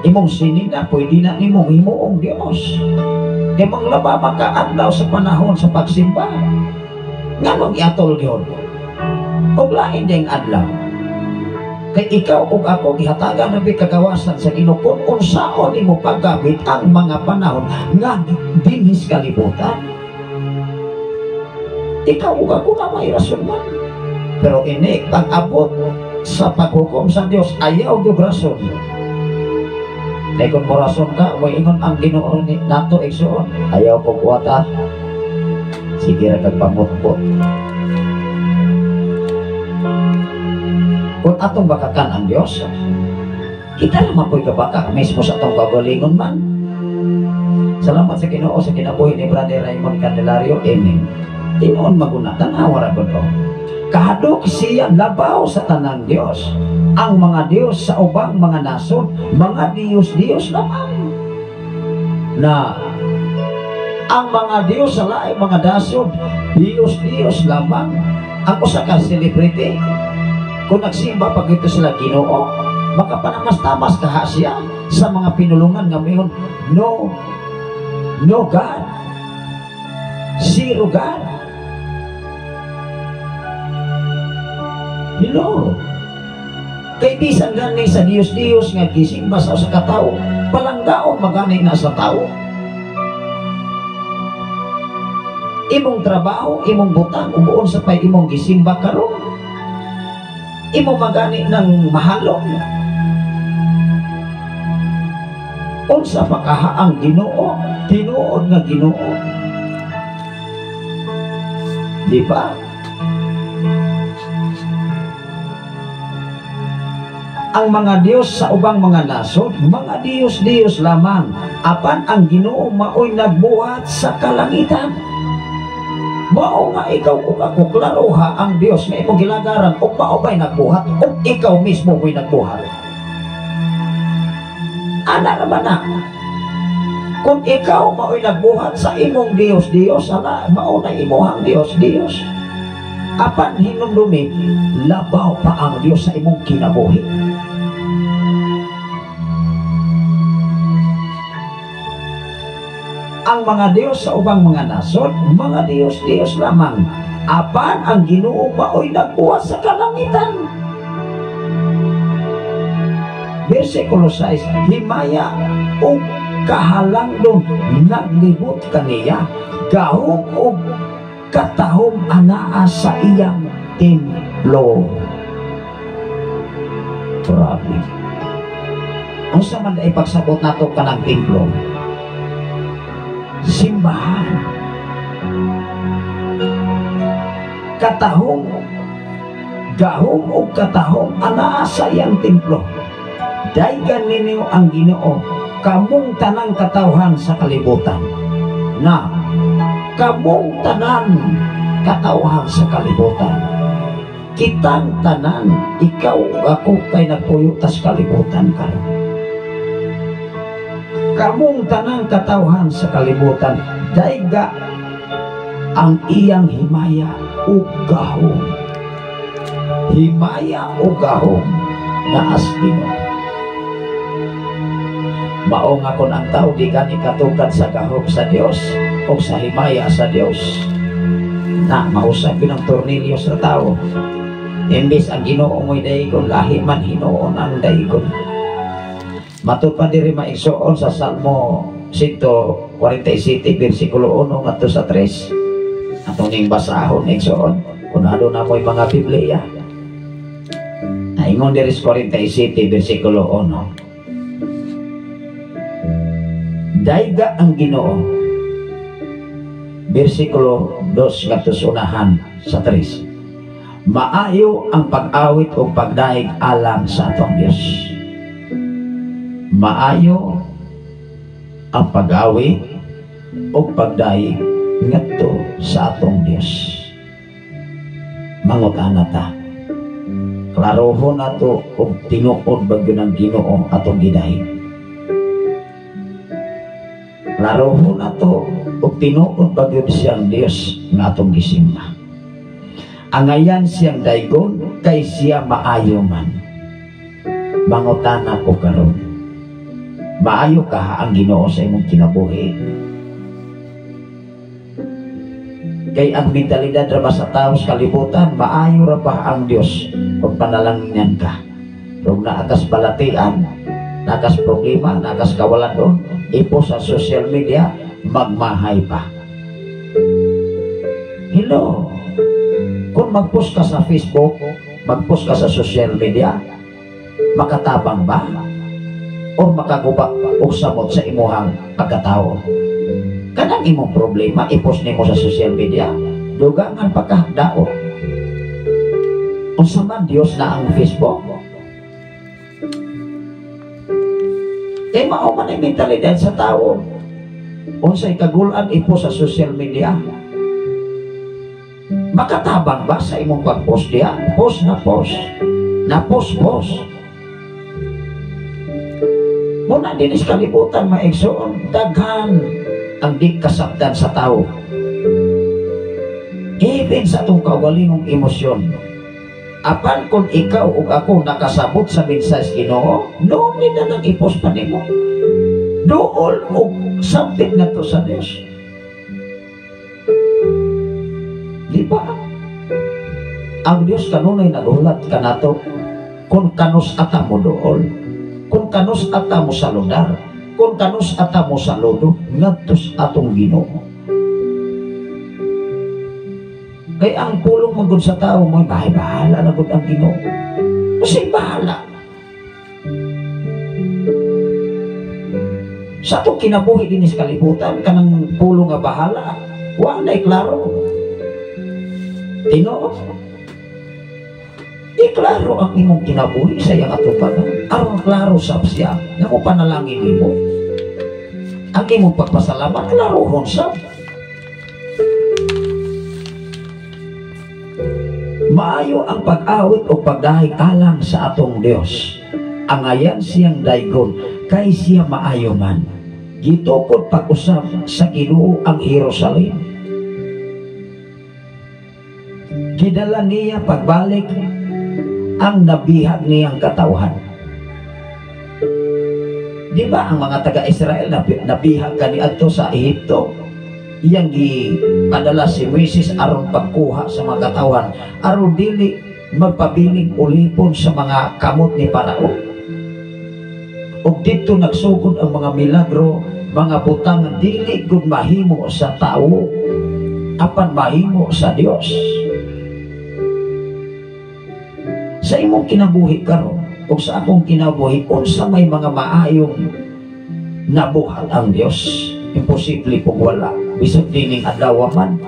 imong sinina, pwede na nimong himuong Dios. Kay manglaba makaadlaw sa panahon sa pagsimba. Nganong iatol gyud? Og lain ding adlaw. Kay ikaw ug ako gihatagan na kagawasan sa Ginoo kung unsaon nimo paggamit ang mga panahon nga dinhis kalibutan. Ikaw ug ako na may rason man. Pero ini pag-abot sa paghukom sa Dios, ayaw gyud rason. Kay kung mo rason ka, moingon ang Ginoo ni nato igsuon, ayaw ko kuwata. Sige ra kag pamutbot. Kung atong bakakan ang Dios, kita naman po'y kabaka mismo sa atong kagalingon man. Salamat sa Ginoo sa kinabuhi ni Brother Raymond Candelario. Amen. Tinuon maguna, tanawa ra gud ko. Kahadlok siya labaw sa tanang Dios. Ang mga Dios sa ubang mga nasod, mga Dios-Dios lamang. Na ang mga Dios sa laing mga nasod, Dios-Dios lamang. Ang usa ka celebrity, kung nagsimba pag ito sila Ginoo, makapanamas-tamas kaha siya sa mga pinulungan nga mayon, no, no God, zero God. Hello. Kay bisan gani sa Dios-Dios nga gisimba sa usa ka tawo, palanggaon magani na sa tawo. Imong trabaho, imong butang, ubuon sa pay imong gisimba karon. Imo magani ng mahalong. Unsa pa kaha ang Ginoo, tinuod nga Ginoo. Di ba? Ang mga Dios sa ubang mga nasod, mga Dios-Dios lamang. Apan ang Ginoo maoy nagbuhat sa kalangitan. Mao nga ikaw ug ako klaroha ang Dios nga imong gilagaran ug mao bay nagbuhat ug ikaw mismo mo'y nagbuhat. Ana ra man na. Kung ikaw mao'y nagbuhat sa imong Dios-Dios, ana mao na imong Dios-Dios. Apan hinumdumi, labaw pa ang Dios sa imong kinabuhi. Ang mga Dios sa ubang mga nasod, mga Dios-Dios lamang. Apan ang Ginoo mao'y nagbuhat sa kalangitan. Versikulo 6, himaya ug kahalangdon naglibot kaniya, gahom ug katahom anaa sa iyang templo. Grabe. Unsa man ipagsabot nato kanang templo? Simbahan. Katahom, gahom ug katahom anaa sa iyang templo. Daygan ninyo ang Ginoo, kamong tanang katawhan sa kalibutan. Na kamong tanan katawhan sa kalibutan. Kitang tanan, ikaw ako kay nagpuyo tas kalibutan karon. Kamong tanang katawhan sa kalibutan, dayga ang iyang himaya ug gahom. Himaya ug gahom naas Ginoo. Mao nga kon ang tao di gani katugad sa gahom sa Dios o sa himaya sa Dios, na mausap yun ang tornilyo sa tao. Imbis ang Ginoo mo'y daygon, lahi man hinuon ang daygon. Matud pa diri maigsoon sa Salmo 147 versikulo 1 ngadto sa 3. Atong ning basahon igsoon kung aduna mo'y mga Biblia. Ingon diri sa 47 versikulo 1. Dayga ang Ginoo. Versikulo 2 ngadto sa unahan sa 3. Maayo ang pag-awit o pagdayeg alang sa atong Dios. Maayo ang pag-awit o pagdayeg ngadto sa atong Dios. Mangutana ta. Klarohon nato og tinuod ba gyud ang Ginoo atong gidayeg. Klarohon nato og tinuod ba gyud siyang Dios nga atong gisimba. Angayan siyang daygon kay siya maayo man. Mangutana ko karon. Maayo ka ang Ginoo sa imong kinabuhi? Kay ang mentalidad ra ba sa tao sa kalibutan, maayo ra ba ang Dios kung panalanginan ka? Kung naakas balatian, naakas problema, naakas kawalan doon, ipo sa social media, magmahay pa. Hello? Kung mag-post ka sa Facebook, mag-post ka sa social media, makatabang ba? O makaguba o samot sa imuhang pagkatao? Kanang imong problema, i-post nimo sa social media, dugangan pa ka, daot. Unsa man Dios na ang Facebook? Kay mao man ang mentalidad sa tao. Unsay kagulan i-post sa social media? Makatabang ba sa imong pag-post diha? Post na post. Na post post. Muna din is kalibutan maigsoon, daghan ang di kasabdan sa tao. Even sa atong kaugalingong emosyon. Apan kung ikaw ug ako nakasabot sa mensahe sa Ginoo, no ni na nang i-post pa nimo. Duol og something na to sa Dios. Di ba? Ang Dios kanunay nagulat kanato kung kanus ata mo dool, kung kanus ata mo saludar, kung kanus ata mo saludo ngadto sa atong Ginoo. Kay ang pulong man gud sa tao mo'y bahay bahala na gud ang Ginoo. Kasi bahala. Sa atong kinabuhi dinhi sa kalibutan kanang pulong nga bahala, wa na klaro. Tinuod. Iklaro ang imong kinabuhi sa iyang atubangan. Aron klaro sab siya nga mo panalangin nimo. Ang imong pagpasalamat klarohon sab. Maayo ang pag-awit o pagdahig alang sa atong Dios. Angayan siyang daygon kay siya maayo man. Gitukod pag-usab sa Ginoo ang Jerusalem. Gidala niya pagbalik ang nabihag niyang katawhan. Di ba ang mga taga-Israel nabihag kaniadto sa Ehipto? Iyang gipadala si Moises aron pagkuha sa mga katawhan, aron dili magpabiling ulipon sa mga kamot ni Parao. Ug didto nagsugod ang mga milagro, mga butang dili gud mahimo sa tawo, apan mahimo sa Dios. Sa imong kinabuhi karon ug sa akong kinabuhi, unsa may mga maayong nabuhat ang Dios? Imposible pug wala, bisag dining adlaw man.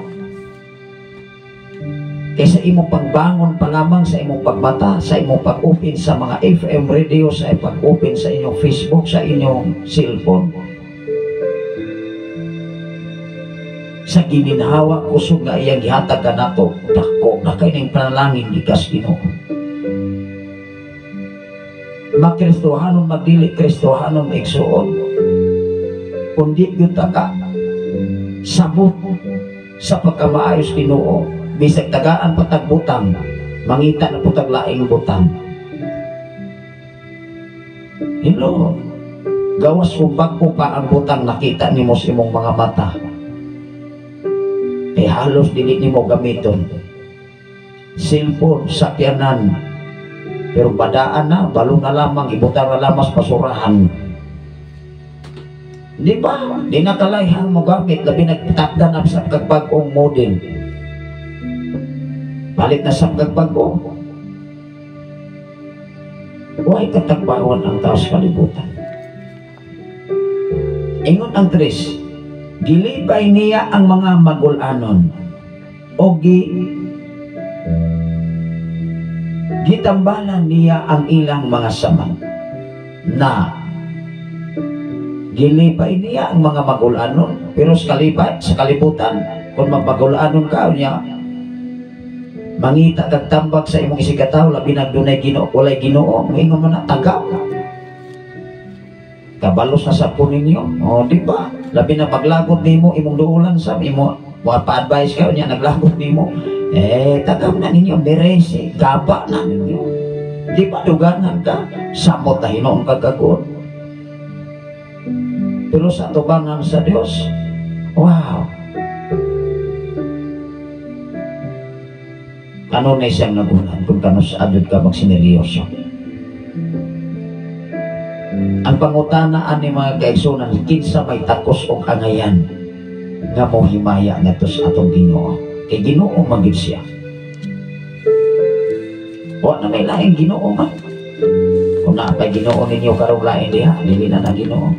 Kaysa imong pagbangon pa lamang, sa imong pagmata, sa imong pag-open sa mga FM radio, sa pag-open sa inyong Facebook, sa inyong cellphone, sa gininhawa kusog nga iyang gihatag kanato, dako na kay ning panalangin gikas Ginoo. Makristohanon magdili Kristohanon igsuon, kundi gyud ta ka sabot sa pagkamaayos Ginoo, bisag tagaan patag butang, mangita na putag laing butang. Hello, gawas kung bag-o pa ang butang nakita nimo sa imong mga mata, eh halos dili nimo gamiton. Cellphone, sakyanan, pero badaan na, balo na lamang, ibutang na lamang sa basurahan. Di ba? Di na kalayhan mo gamit, labi nagtakda na sa kagbag-ong model. Balik na sa kagbag-o. Way katagbawan ang tao sa kalibutan. Ingon ang 3, gilipay niya ang mga magulanon o gitambalan niya ang ilang mga sama. Na gilipay niya ang mga magulanon, pero sa kalipay, sa kalibutan, kung magmagulanon ka niya, mangita kag tambag sa imong isigataw, labi na dunay Ginoo, walay Ginoo, moingon mo na tagaw. Kabalos na sa po ninyo. O, di ba? Labi na paglagot nimo imong duulan sa imo, pa-advise kayo niya, naglagot nimo. Eh, tagaw na ninyo, merese, gaba na ninyo. Di ba dugangan ka? Samot na hinoong kagagod. Pero sa tubangan sa Dios, wow. Ano na siyang nagulan kung kano sa adod ka magsineryoso. Ang pangutana ani mga kaigsunan, kinsa may takos og angayan nga mohimaya ngadto sa atong Ginoo. Kay Ginoo man gyud siya. Wa na may laing Ginoo man. Kung naa pay Ginoo ninyo karong lain diha, dili na na Ginoo.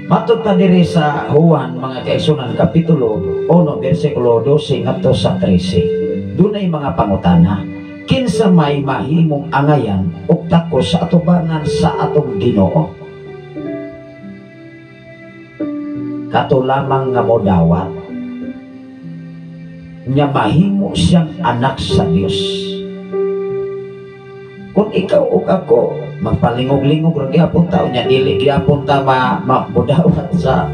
Matod pa diri sa Juan mga kaigsunan, kapitulo 1 bersikulo 12 ngadto sa 13. Dunay mga pangutana. Kinsa may mahimong angayan og takos sa atubangan sa atong Ginoo? Kato lamang nga modawat nya mahimo siyang anak sa Dios. Kung ikaw ug ako magpalingog-lingog ra gyapon ta, nya dili gyapon ta modawat sa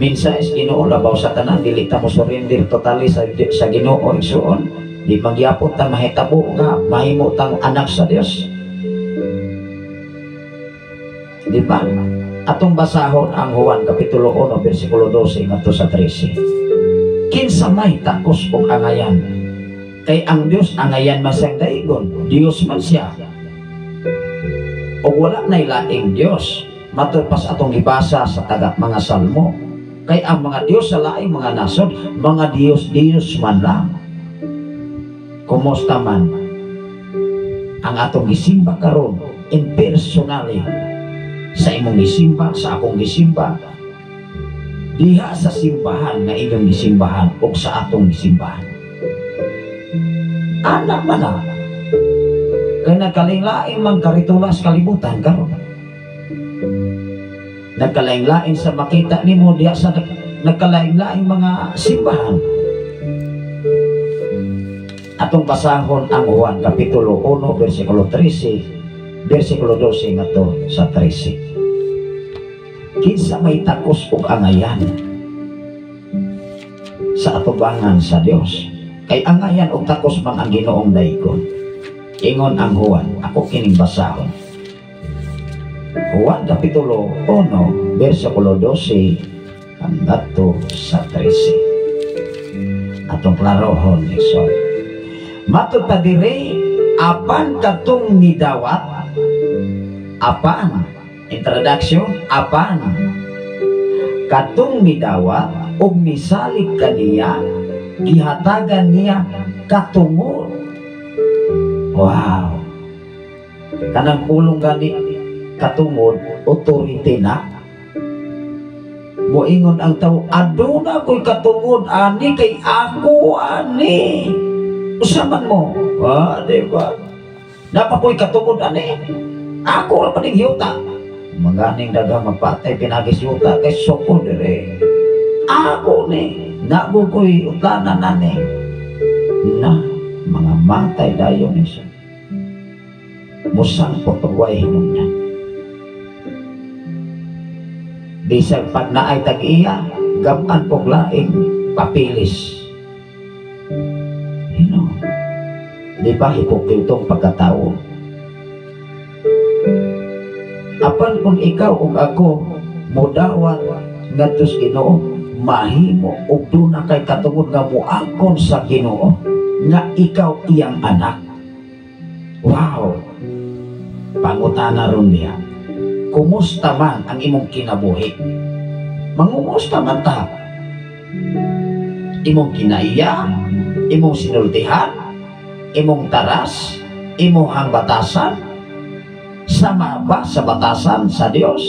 mensahe sa Ginoo, labaw sa tanan dili ta mo surrender totally sa Ginoo igsuon. Di magyapon ta mahitabo nga mahimo tang anak sa Dios. Di ba? Atong basahon ang Juan kapitulo 1 bersikulo 12 ngadto sa 13. Kinsa may takos og angayan? Kay ang Dios angayan man siyang daigon, Dios man siya. Og wala nay laing Dios. Matud pas atong gibasa sa taga mga Salmo. Kay ang mga Dios sa laing mga nasod, mga Dios-Dios man lang. Kumusta man ang atong gisimba karon in personally sa imong gisimba, sa akong gisimba, diha sa simbahan nga inyong gisimbahan o sa atong gisimbahan. Anak man na kay nagkalain-lain man karitulas kalibutan karon. Nagkalain-lain sa makita nimo diha sa nagkalain-lain mga simbahan. Atong basahon ang Juan kapitulo 1 bersikulo 13, bersikulo 12 ngadto sa 13. Kinsa may takos og angayan sa atubangan sa Dios? Kay angayan og takos man ang Ginoong daigon. Ingon ang Juan, ako kining basahon. Juan kapitulo 1 bersikulo 12 hanggadto sa 13. Atong klarohon igsoon. Matod pa dire, apan katong nidawat, apan, introduction, apan katong nidawat og misalig kaniya, gihatagan niya katungod. Wow. Kanang pulong gani katungod, authority na. Moingon ang tao, aduna ko'y katungod ani kay ako ani. Usaman mo, ah, di ba? Napakoy katungod ani. Ako ra pa ning yuta. Maganing daghang magpatay pinagis yuta kay soko dire. Ako ni, nago ko'y utlanan ani. Na mga matay dayon ni siya. Musangpot og way hinungdan. Bisag pag naay tag-iya, gaman pog laing papilis. Di ba hipokritong pagkatao? Apan kung ikaw ug ako modawat ngadto sa Ginoo, mahimo og duna kay katungod nga moangkon sa Ginoo nga ikaw iyang anak. Wow. Pangutana ron niya, kumusta man ang imong kinabuhi? Mangumusta man ta? Imong kinaiya, imong sinultihan, imong taras, Imuhang batasan sama ba sa batasan sa Dios?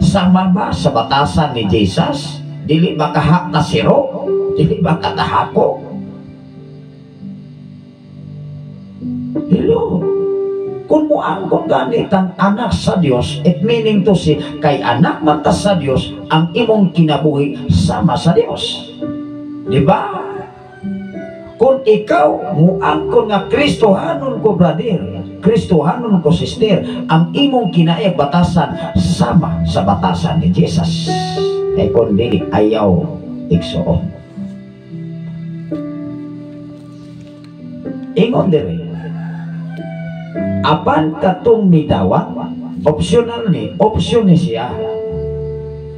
Sama ba sa batasan ni Jesus? Dili ba kaha kasiro? Dili ba katahako? Hello? Kung muangkon ganit ang anak sa Dios, it meaning to say, kay anak man ta sa Dios, ang imong kinabuhi sama sa Dios. Di ba? Kung ikaw muangkon nga Kristohanon ko brother, Kristohanon ko sister, ang imong kinaayag batasan sama sa batasan ni Jesus. Kay kung dili, ayaw igsuon. Ingon diri, apan katong midawat, optional ni, option ni siya.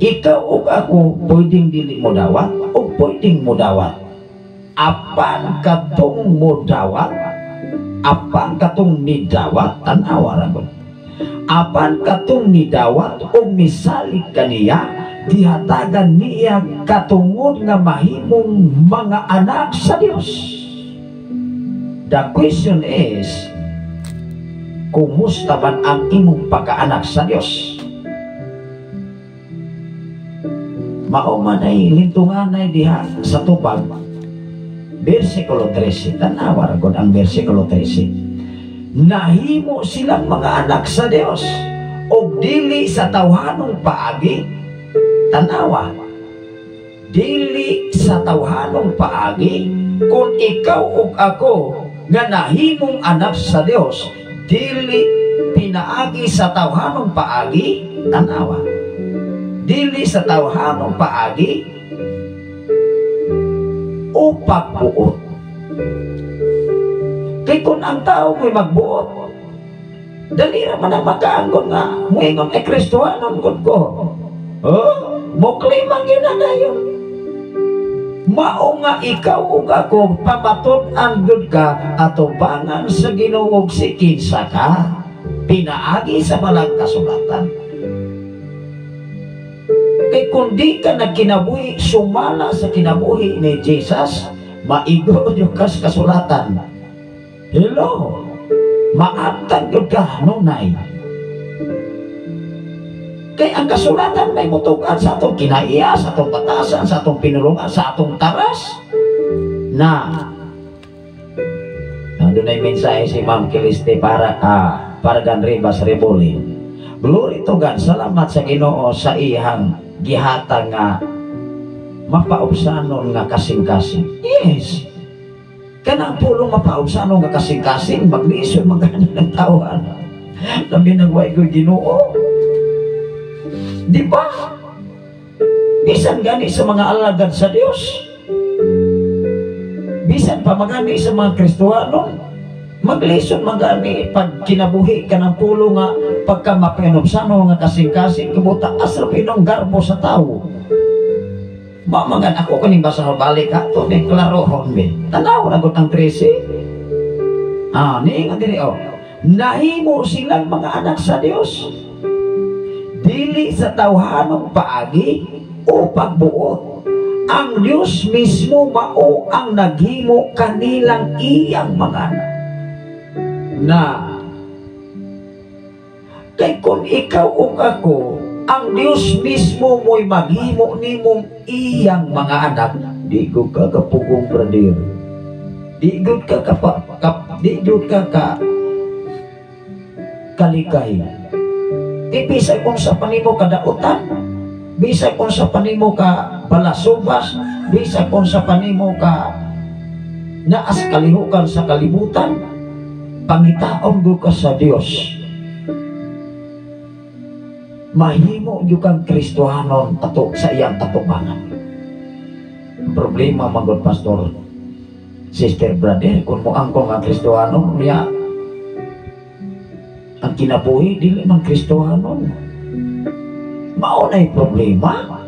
Ikaw ug ako pwedeng dili mo dawat o pwedeng mo dawat. Apan katong mo dawat, apan katong nidawat, tanawa ra gud. Apan katong nidawat o misalig kaniya, gihatagan niya katungod nga mahimong mga anak sa Dios. The question is, kumusta man ang imong pagkaanak sa Dios? Mao man ay lintunganay diha sa tubag. Versikulo 13, tanawa ra gud ang versikulo 13. Nahimo silang mga anak sa Dios og dili sa tawhanong paagi. Tanawa, dili sa tawhanong paagi. Kung ikaw ug ako nga nahimong anak sa Dios, dili pinaagi sa tawhanong paagi. Tanawa, dili sa tawhanong paagi o pagbuot. Kay kung ang tao mo'y magbuot, dali ra man ang makaanggon nga moingon ay Kristohanon gud ko. Oh, moklima gyud na dayon. Mao nga ikaw ug ako pamatud-an gud ka atubangan sa Ginoo si kinsa ka pinaagi sa balang kasulatan. Kay kung di ka nagkinabuhi sumala sa kinabuhi ni Jesus, maigo jud ka sa kasulatan. Hello, maabtan jud ka nunay. Kay ang kasulatan may mutugan sa atong kinaiya, sa atong batasan, sa atong pinulungan, sa atong taras. Na nandun ay mensahe si Ma'am Kiliste para Pargan Rivas Rebolin. Glory to God, salamat sa Ginoo sa iyang gihatag nga mapaubsanon nga kasing-kasing. Yes. Kanang pulong mapaubsanon nga kasing-kasing, maglisod magani ng tawhan. Labi nagway ko Ginoo. Di ba? Bisan gani sa mga alagad sa Dios, bisan pa magani sa mga Kristohano, maglisod magani pag kinabuhi ka ng pulo nga pagka mapanubsano nga kasing-kasing, kubuta asra pinong garbo sa tao. Mamagan ako kaning basa balik ha, to may klarohon be. Tanaw na gud ang 13. Ah, niingon diri oh. Nahimo silang mga anak sa Dios. Dili sa tawhanong paagi o pagbuot. Ang Dios mismo mao ang naghimo kanilang iyang mga anak. Na kay kung ikaw ug ako, ang Dios mismo mo'y maghimo nimong iyang mga anak, di gud ka kapugong brother. Di gud ka di gud ka kalikay. Di bisag kung sa panimo kadautan, bisag kung sa panimo ka balasubas, bisag kung sa panimo ka naas kalihukan sa kalibutan, pangitaon gud ka sa Dios. Mahimo gyud kang Kristohanon ato sa iyang atubangan. Problema man gud pastor, sister, brother, kung moangkon nga Kristohanon niya, ang kinabuhi dili man Kristohanon. Mao nay problema.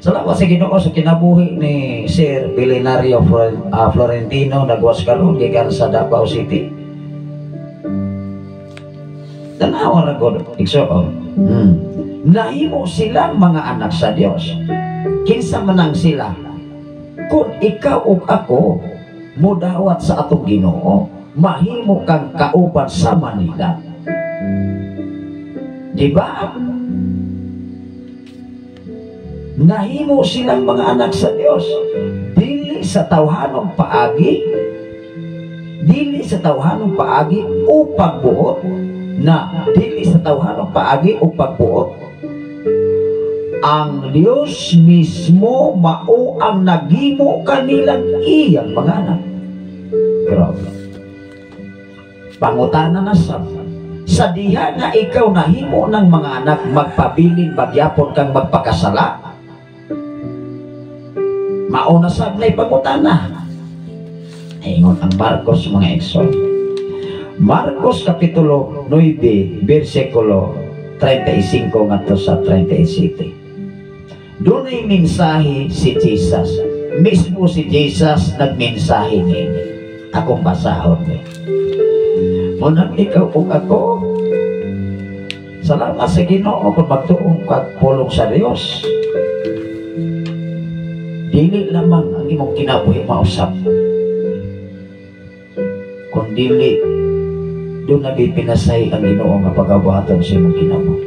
Salamat sa Ginoo sa kinabuhi ni Sir Billionario Florentino nagwas karon gikan sa Davao City. Tanawa ra gud igsoon. Nahimo silang mga anak sa Dios. Kinsa man ang sila? Kung ikaw ug ako mudawat sa atong Ginoo. Mahimo kang kauban sa Manila. Di ba? Nahimo silang mga anak sa Dios. Dili sa tawhanong paagi, dili sa tawhanong paagi o pagbuot, na dili sa tawhanong paagi o pagbuot. Ang Dios mismo mao ang naghimo kanilang iyang mga anak. Grabe. Pangutana na sa diha na ikaw nahimo ng mga anak, magpabilin bagyapon kang magpakasala? Mauna sab na pangutana. Ingon ang Marcos, mga igsoon. Marcos Kapitulo 9, versikulo 35 ngadto sa 37. Dunay mensahe si Jesus. Mismo si Jesus nagmensahe niini. Akong basahon ni. Munang ikaw ug ako, salamat sa Ginoo kung magtuong kag pulong sa Dios. Dili lamang ang imong kinabuhi mausap, kung dili doon nagipinasay ang Ginoo nga pagabuhaton sa imong kinabuhi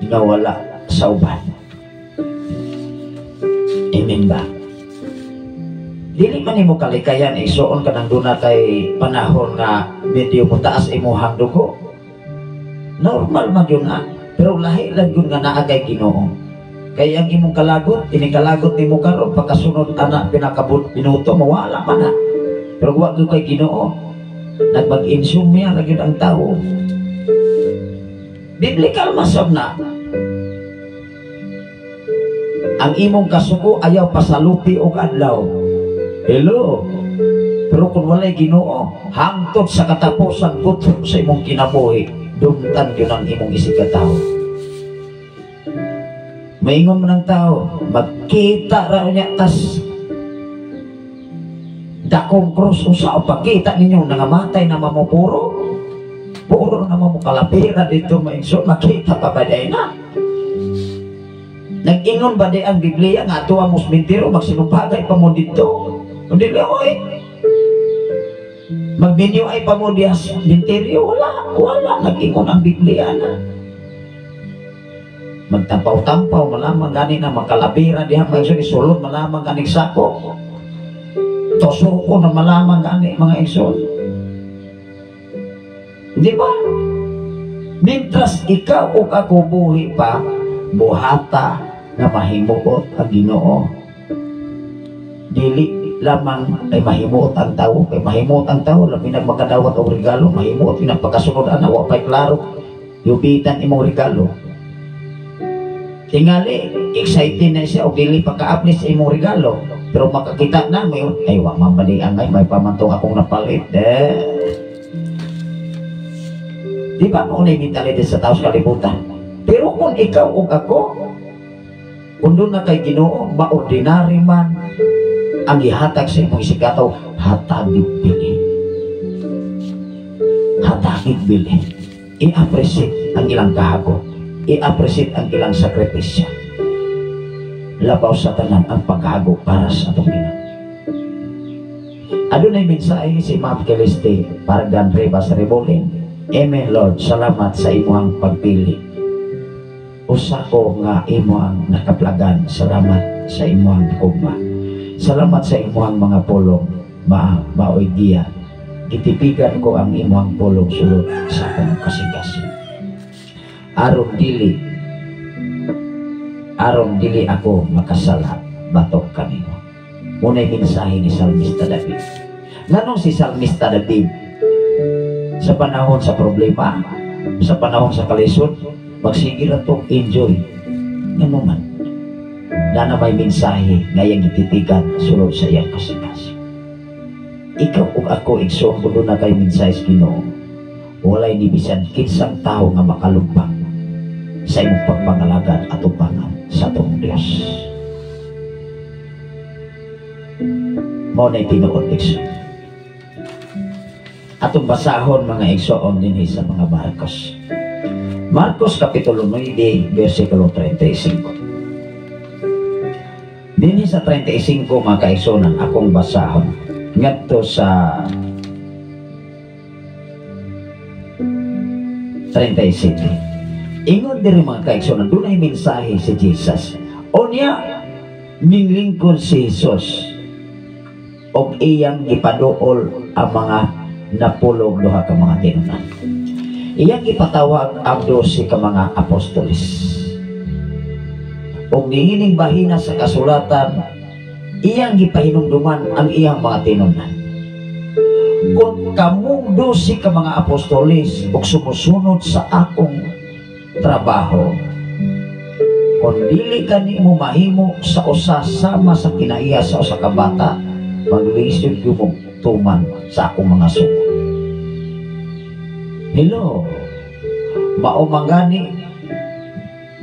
nga wala sa uban. Amen ba? Dili man nimo kalikayan, isuon ka nang duna kay panahon nga medyo mutaas imuhang dugo. Normal man yun na. Pero lahi lang yun nga naa kay Ginoo. Kay ang imong kalagot, ini kalagot nimo karon, pagkasunod ana pinakabut minuto mawala man na. Pero wa gyud kay Ginoo. Nagmag-insomnia ra gyud ang tao. Biblical masab na. Ang imong kasuko ayaw pasalupi og adlaw. Hello. Pero kung walay Ginoo, hangtod sa katapusan gutom sa imong kinabuhi, dumtan yun ang imong isigkatawo. Maingon man ang tao, magkita ra niya tas dakong krus, usa o pagkita ninyo nangamatay na mamupuro, puro na mamukalapira dito maigso, makita pa ba day na? Nag-ingon ba di ang Biblia nga ato ang musmintiro, magsinumpagay pa mo dito? Hindi lang, oy. Magbinyo ay pa mo diya sa minteryo, wala, wala. Nag-ingon ang Biblia na. Magtampaw-tampaw, malamang gani na magkalabira diha, mga igsoon, isulod, malamang gani sako. Tosuko na malamang gani, mga igsoon. Di ba? Mientras ikaw o ako buhi pa, buhata na mahimuot ang Ginoo. Dili lamang ay mahimuot ang tao, kay mahimuot ang tao, labi na magkadawat og regalo, mahimuot pinapakasunod ana, wa pa'y klaro, yubitan imong regalo. Tingali, excited na siya og dili pa ka-apply sa imong regalo, pero makakita na may, ay wa man bali angay, may pamantong akong napalit. Eh. Di ba mo na mentality sa tao sa kalibutan? Pero kung ikaw ug ako, kung doon na kay Ginoo, maordinary man ang gihatag sa imong isigkatawo, hatagig bili. Hatagig bili. I-appreciate ang ilang kahago. I-appreciate ang ilang sakripisyo. Labaw sa tanan ang paghago para sa atong Ginoo. Adunay mensahe si Ma'am Celeste Pargan Rivas Rebolin. Amen, Lord. Salamat sa imong pagpili. Usa ko nga imong nakaplagan. Salamat sa imong gugma. Salamat sa imong mga pulong. Maoy giya. Gitipigan ko ang imong pulong sulod sa akong kasing-kasing. Aron dili ako makasala batok kanimo. Unay mensahe ni Salmista David. Nganong si Salmista David sa panahon sa problema, sa panahon sa kalisod, magsige ra to enjoy? Ngano man? Na may mensahe nga iyang gititigan sulod sa iyang kasing-kasing. Ikaw ug ako, igsoon, kung na kay mensahe sa Ginoo, walay ni bisan kinsang tao nga makalumpang sa imong pagpangalagad at upangan sa atong Diyos. Mao na tinuod, igsoon. Atong basahon, mga igsoon, dinhi sa mga Marcos. Marcos Kapitulo 9, versikulo 35. Dinhi sa 35, mga kaigsuonan, akong basahon ngadto sa 37. Ingon diri, mga kaigsunan, dunay mensahe si Jesus. Unya minglingkod si Jesus og iyang gipaduol ang mga napulog duha ka mga tinunan. Iyang ipatawag ang 12 ka mga apostoles. Og niining bahina sa kasulatan, iyang gipahinumduman ang iyang mga tinunan. Kung kamong 12 ka mga apostoles og sumusunod sa akong trabaho, kung dili ka nimo mahimo sa usa sama sa kinaiya sa usa ka bata, maglisod gyud mo tuman sa akong mga sugo. Hello, mao man gani,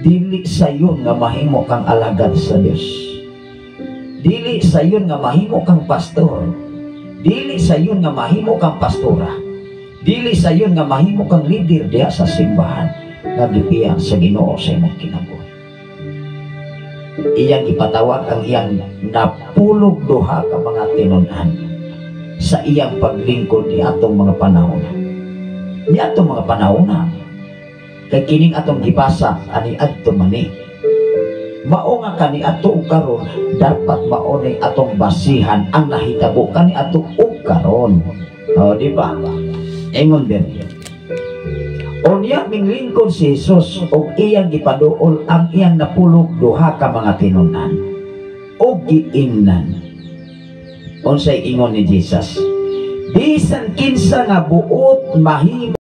dili sayon nga mahimo kang alagad sa Dios. Dili sayon nga mahimo kang pastor. Dili sayon nga mahimo kang pastora. Dili sayon nga mahimo kang leader diha sa simbahan nga gipiya sa Ginoo sa imong kinabuhi. Iyang ipatawag ang iyang napulog duha ka mga tinun-an sa iyang paglingkod ni atong mga panahon. Ni atong mga panahon na. Kay kining atong gibasa ani adto mani. Mao nga kani ato ug karon dapat mao ni atong basihan ang nahitabo kani ato ug karon. Oh, di ba? Ingon din. Unya minglingkod si Jesus ug iyang gipaduol ang iyang napulog duha ka mga tinun-an ug giingnan. Unsay ingon ni Jesus? Bisan kinsa nga buot mahimo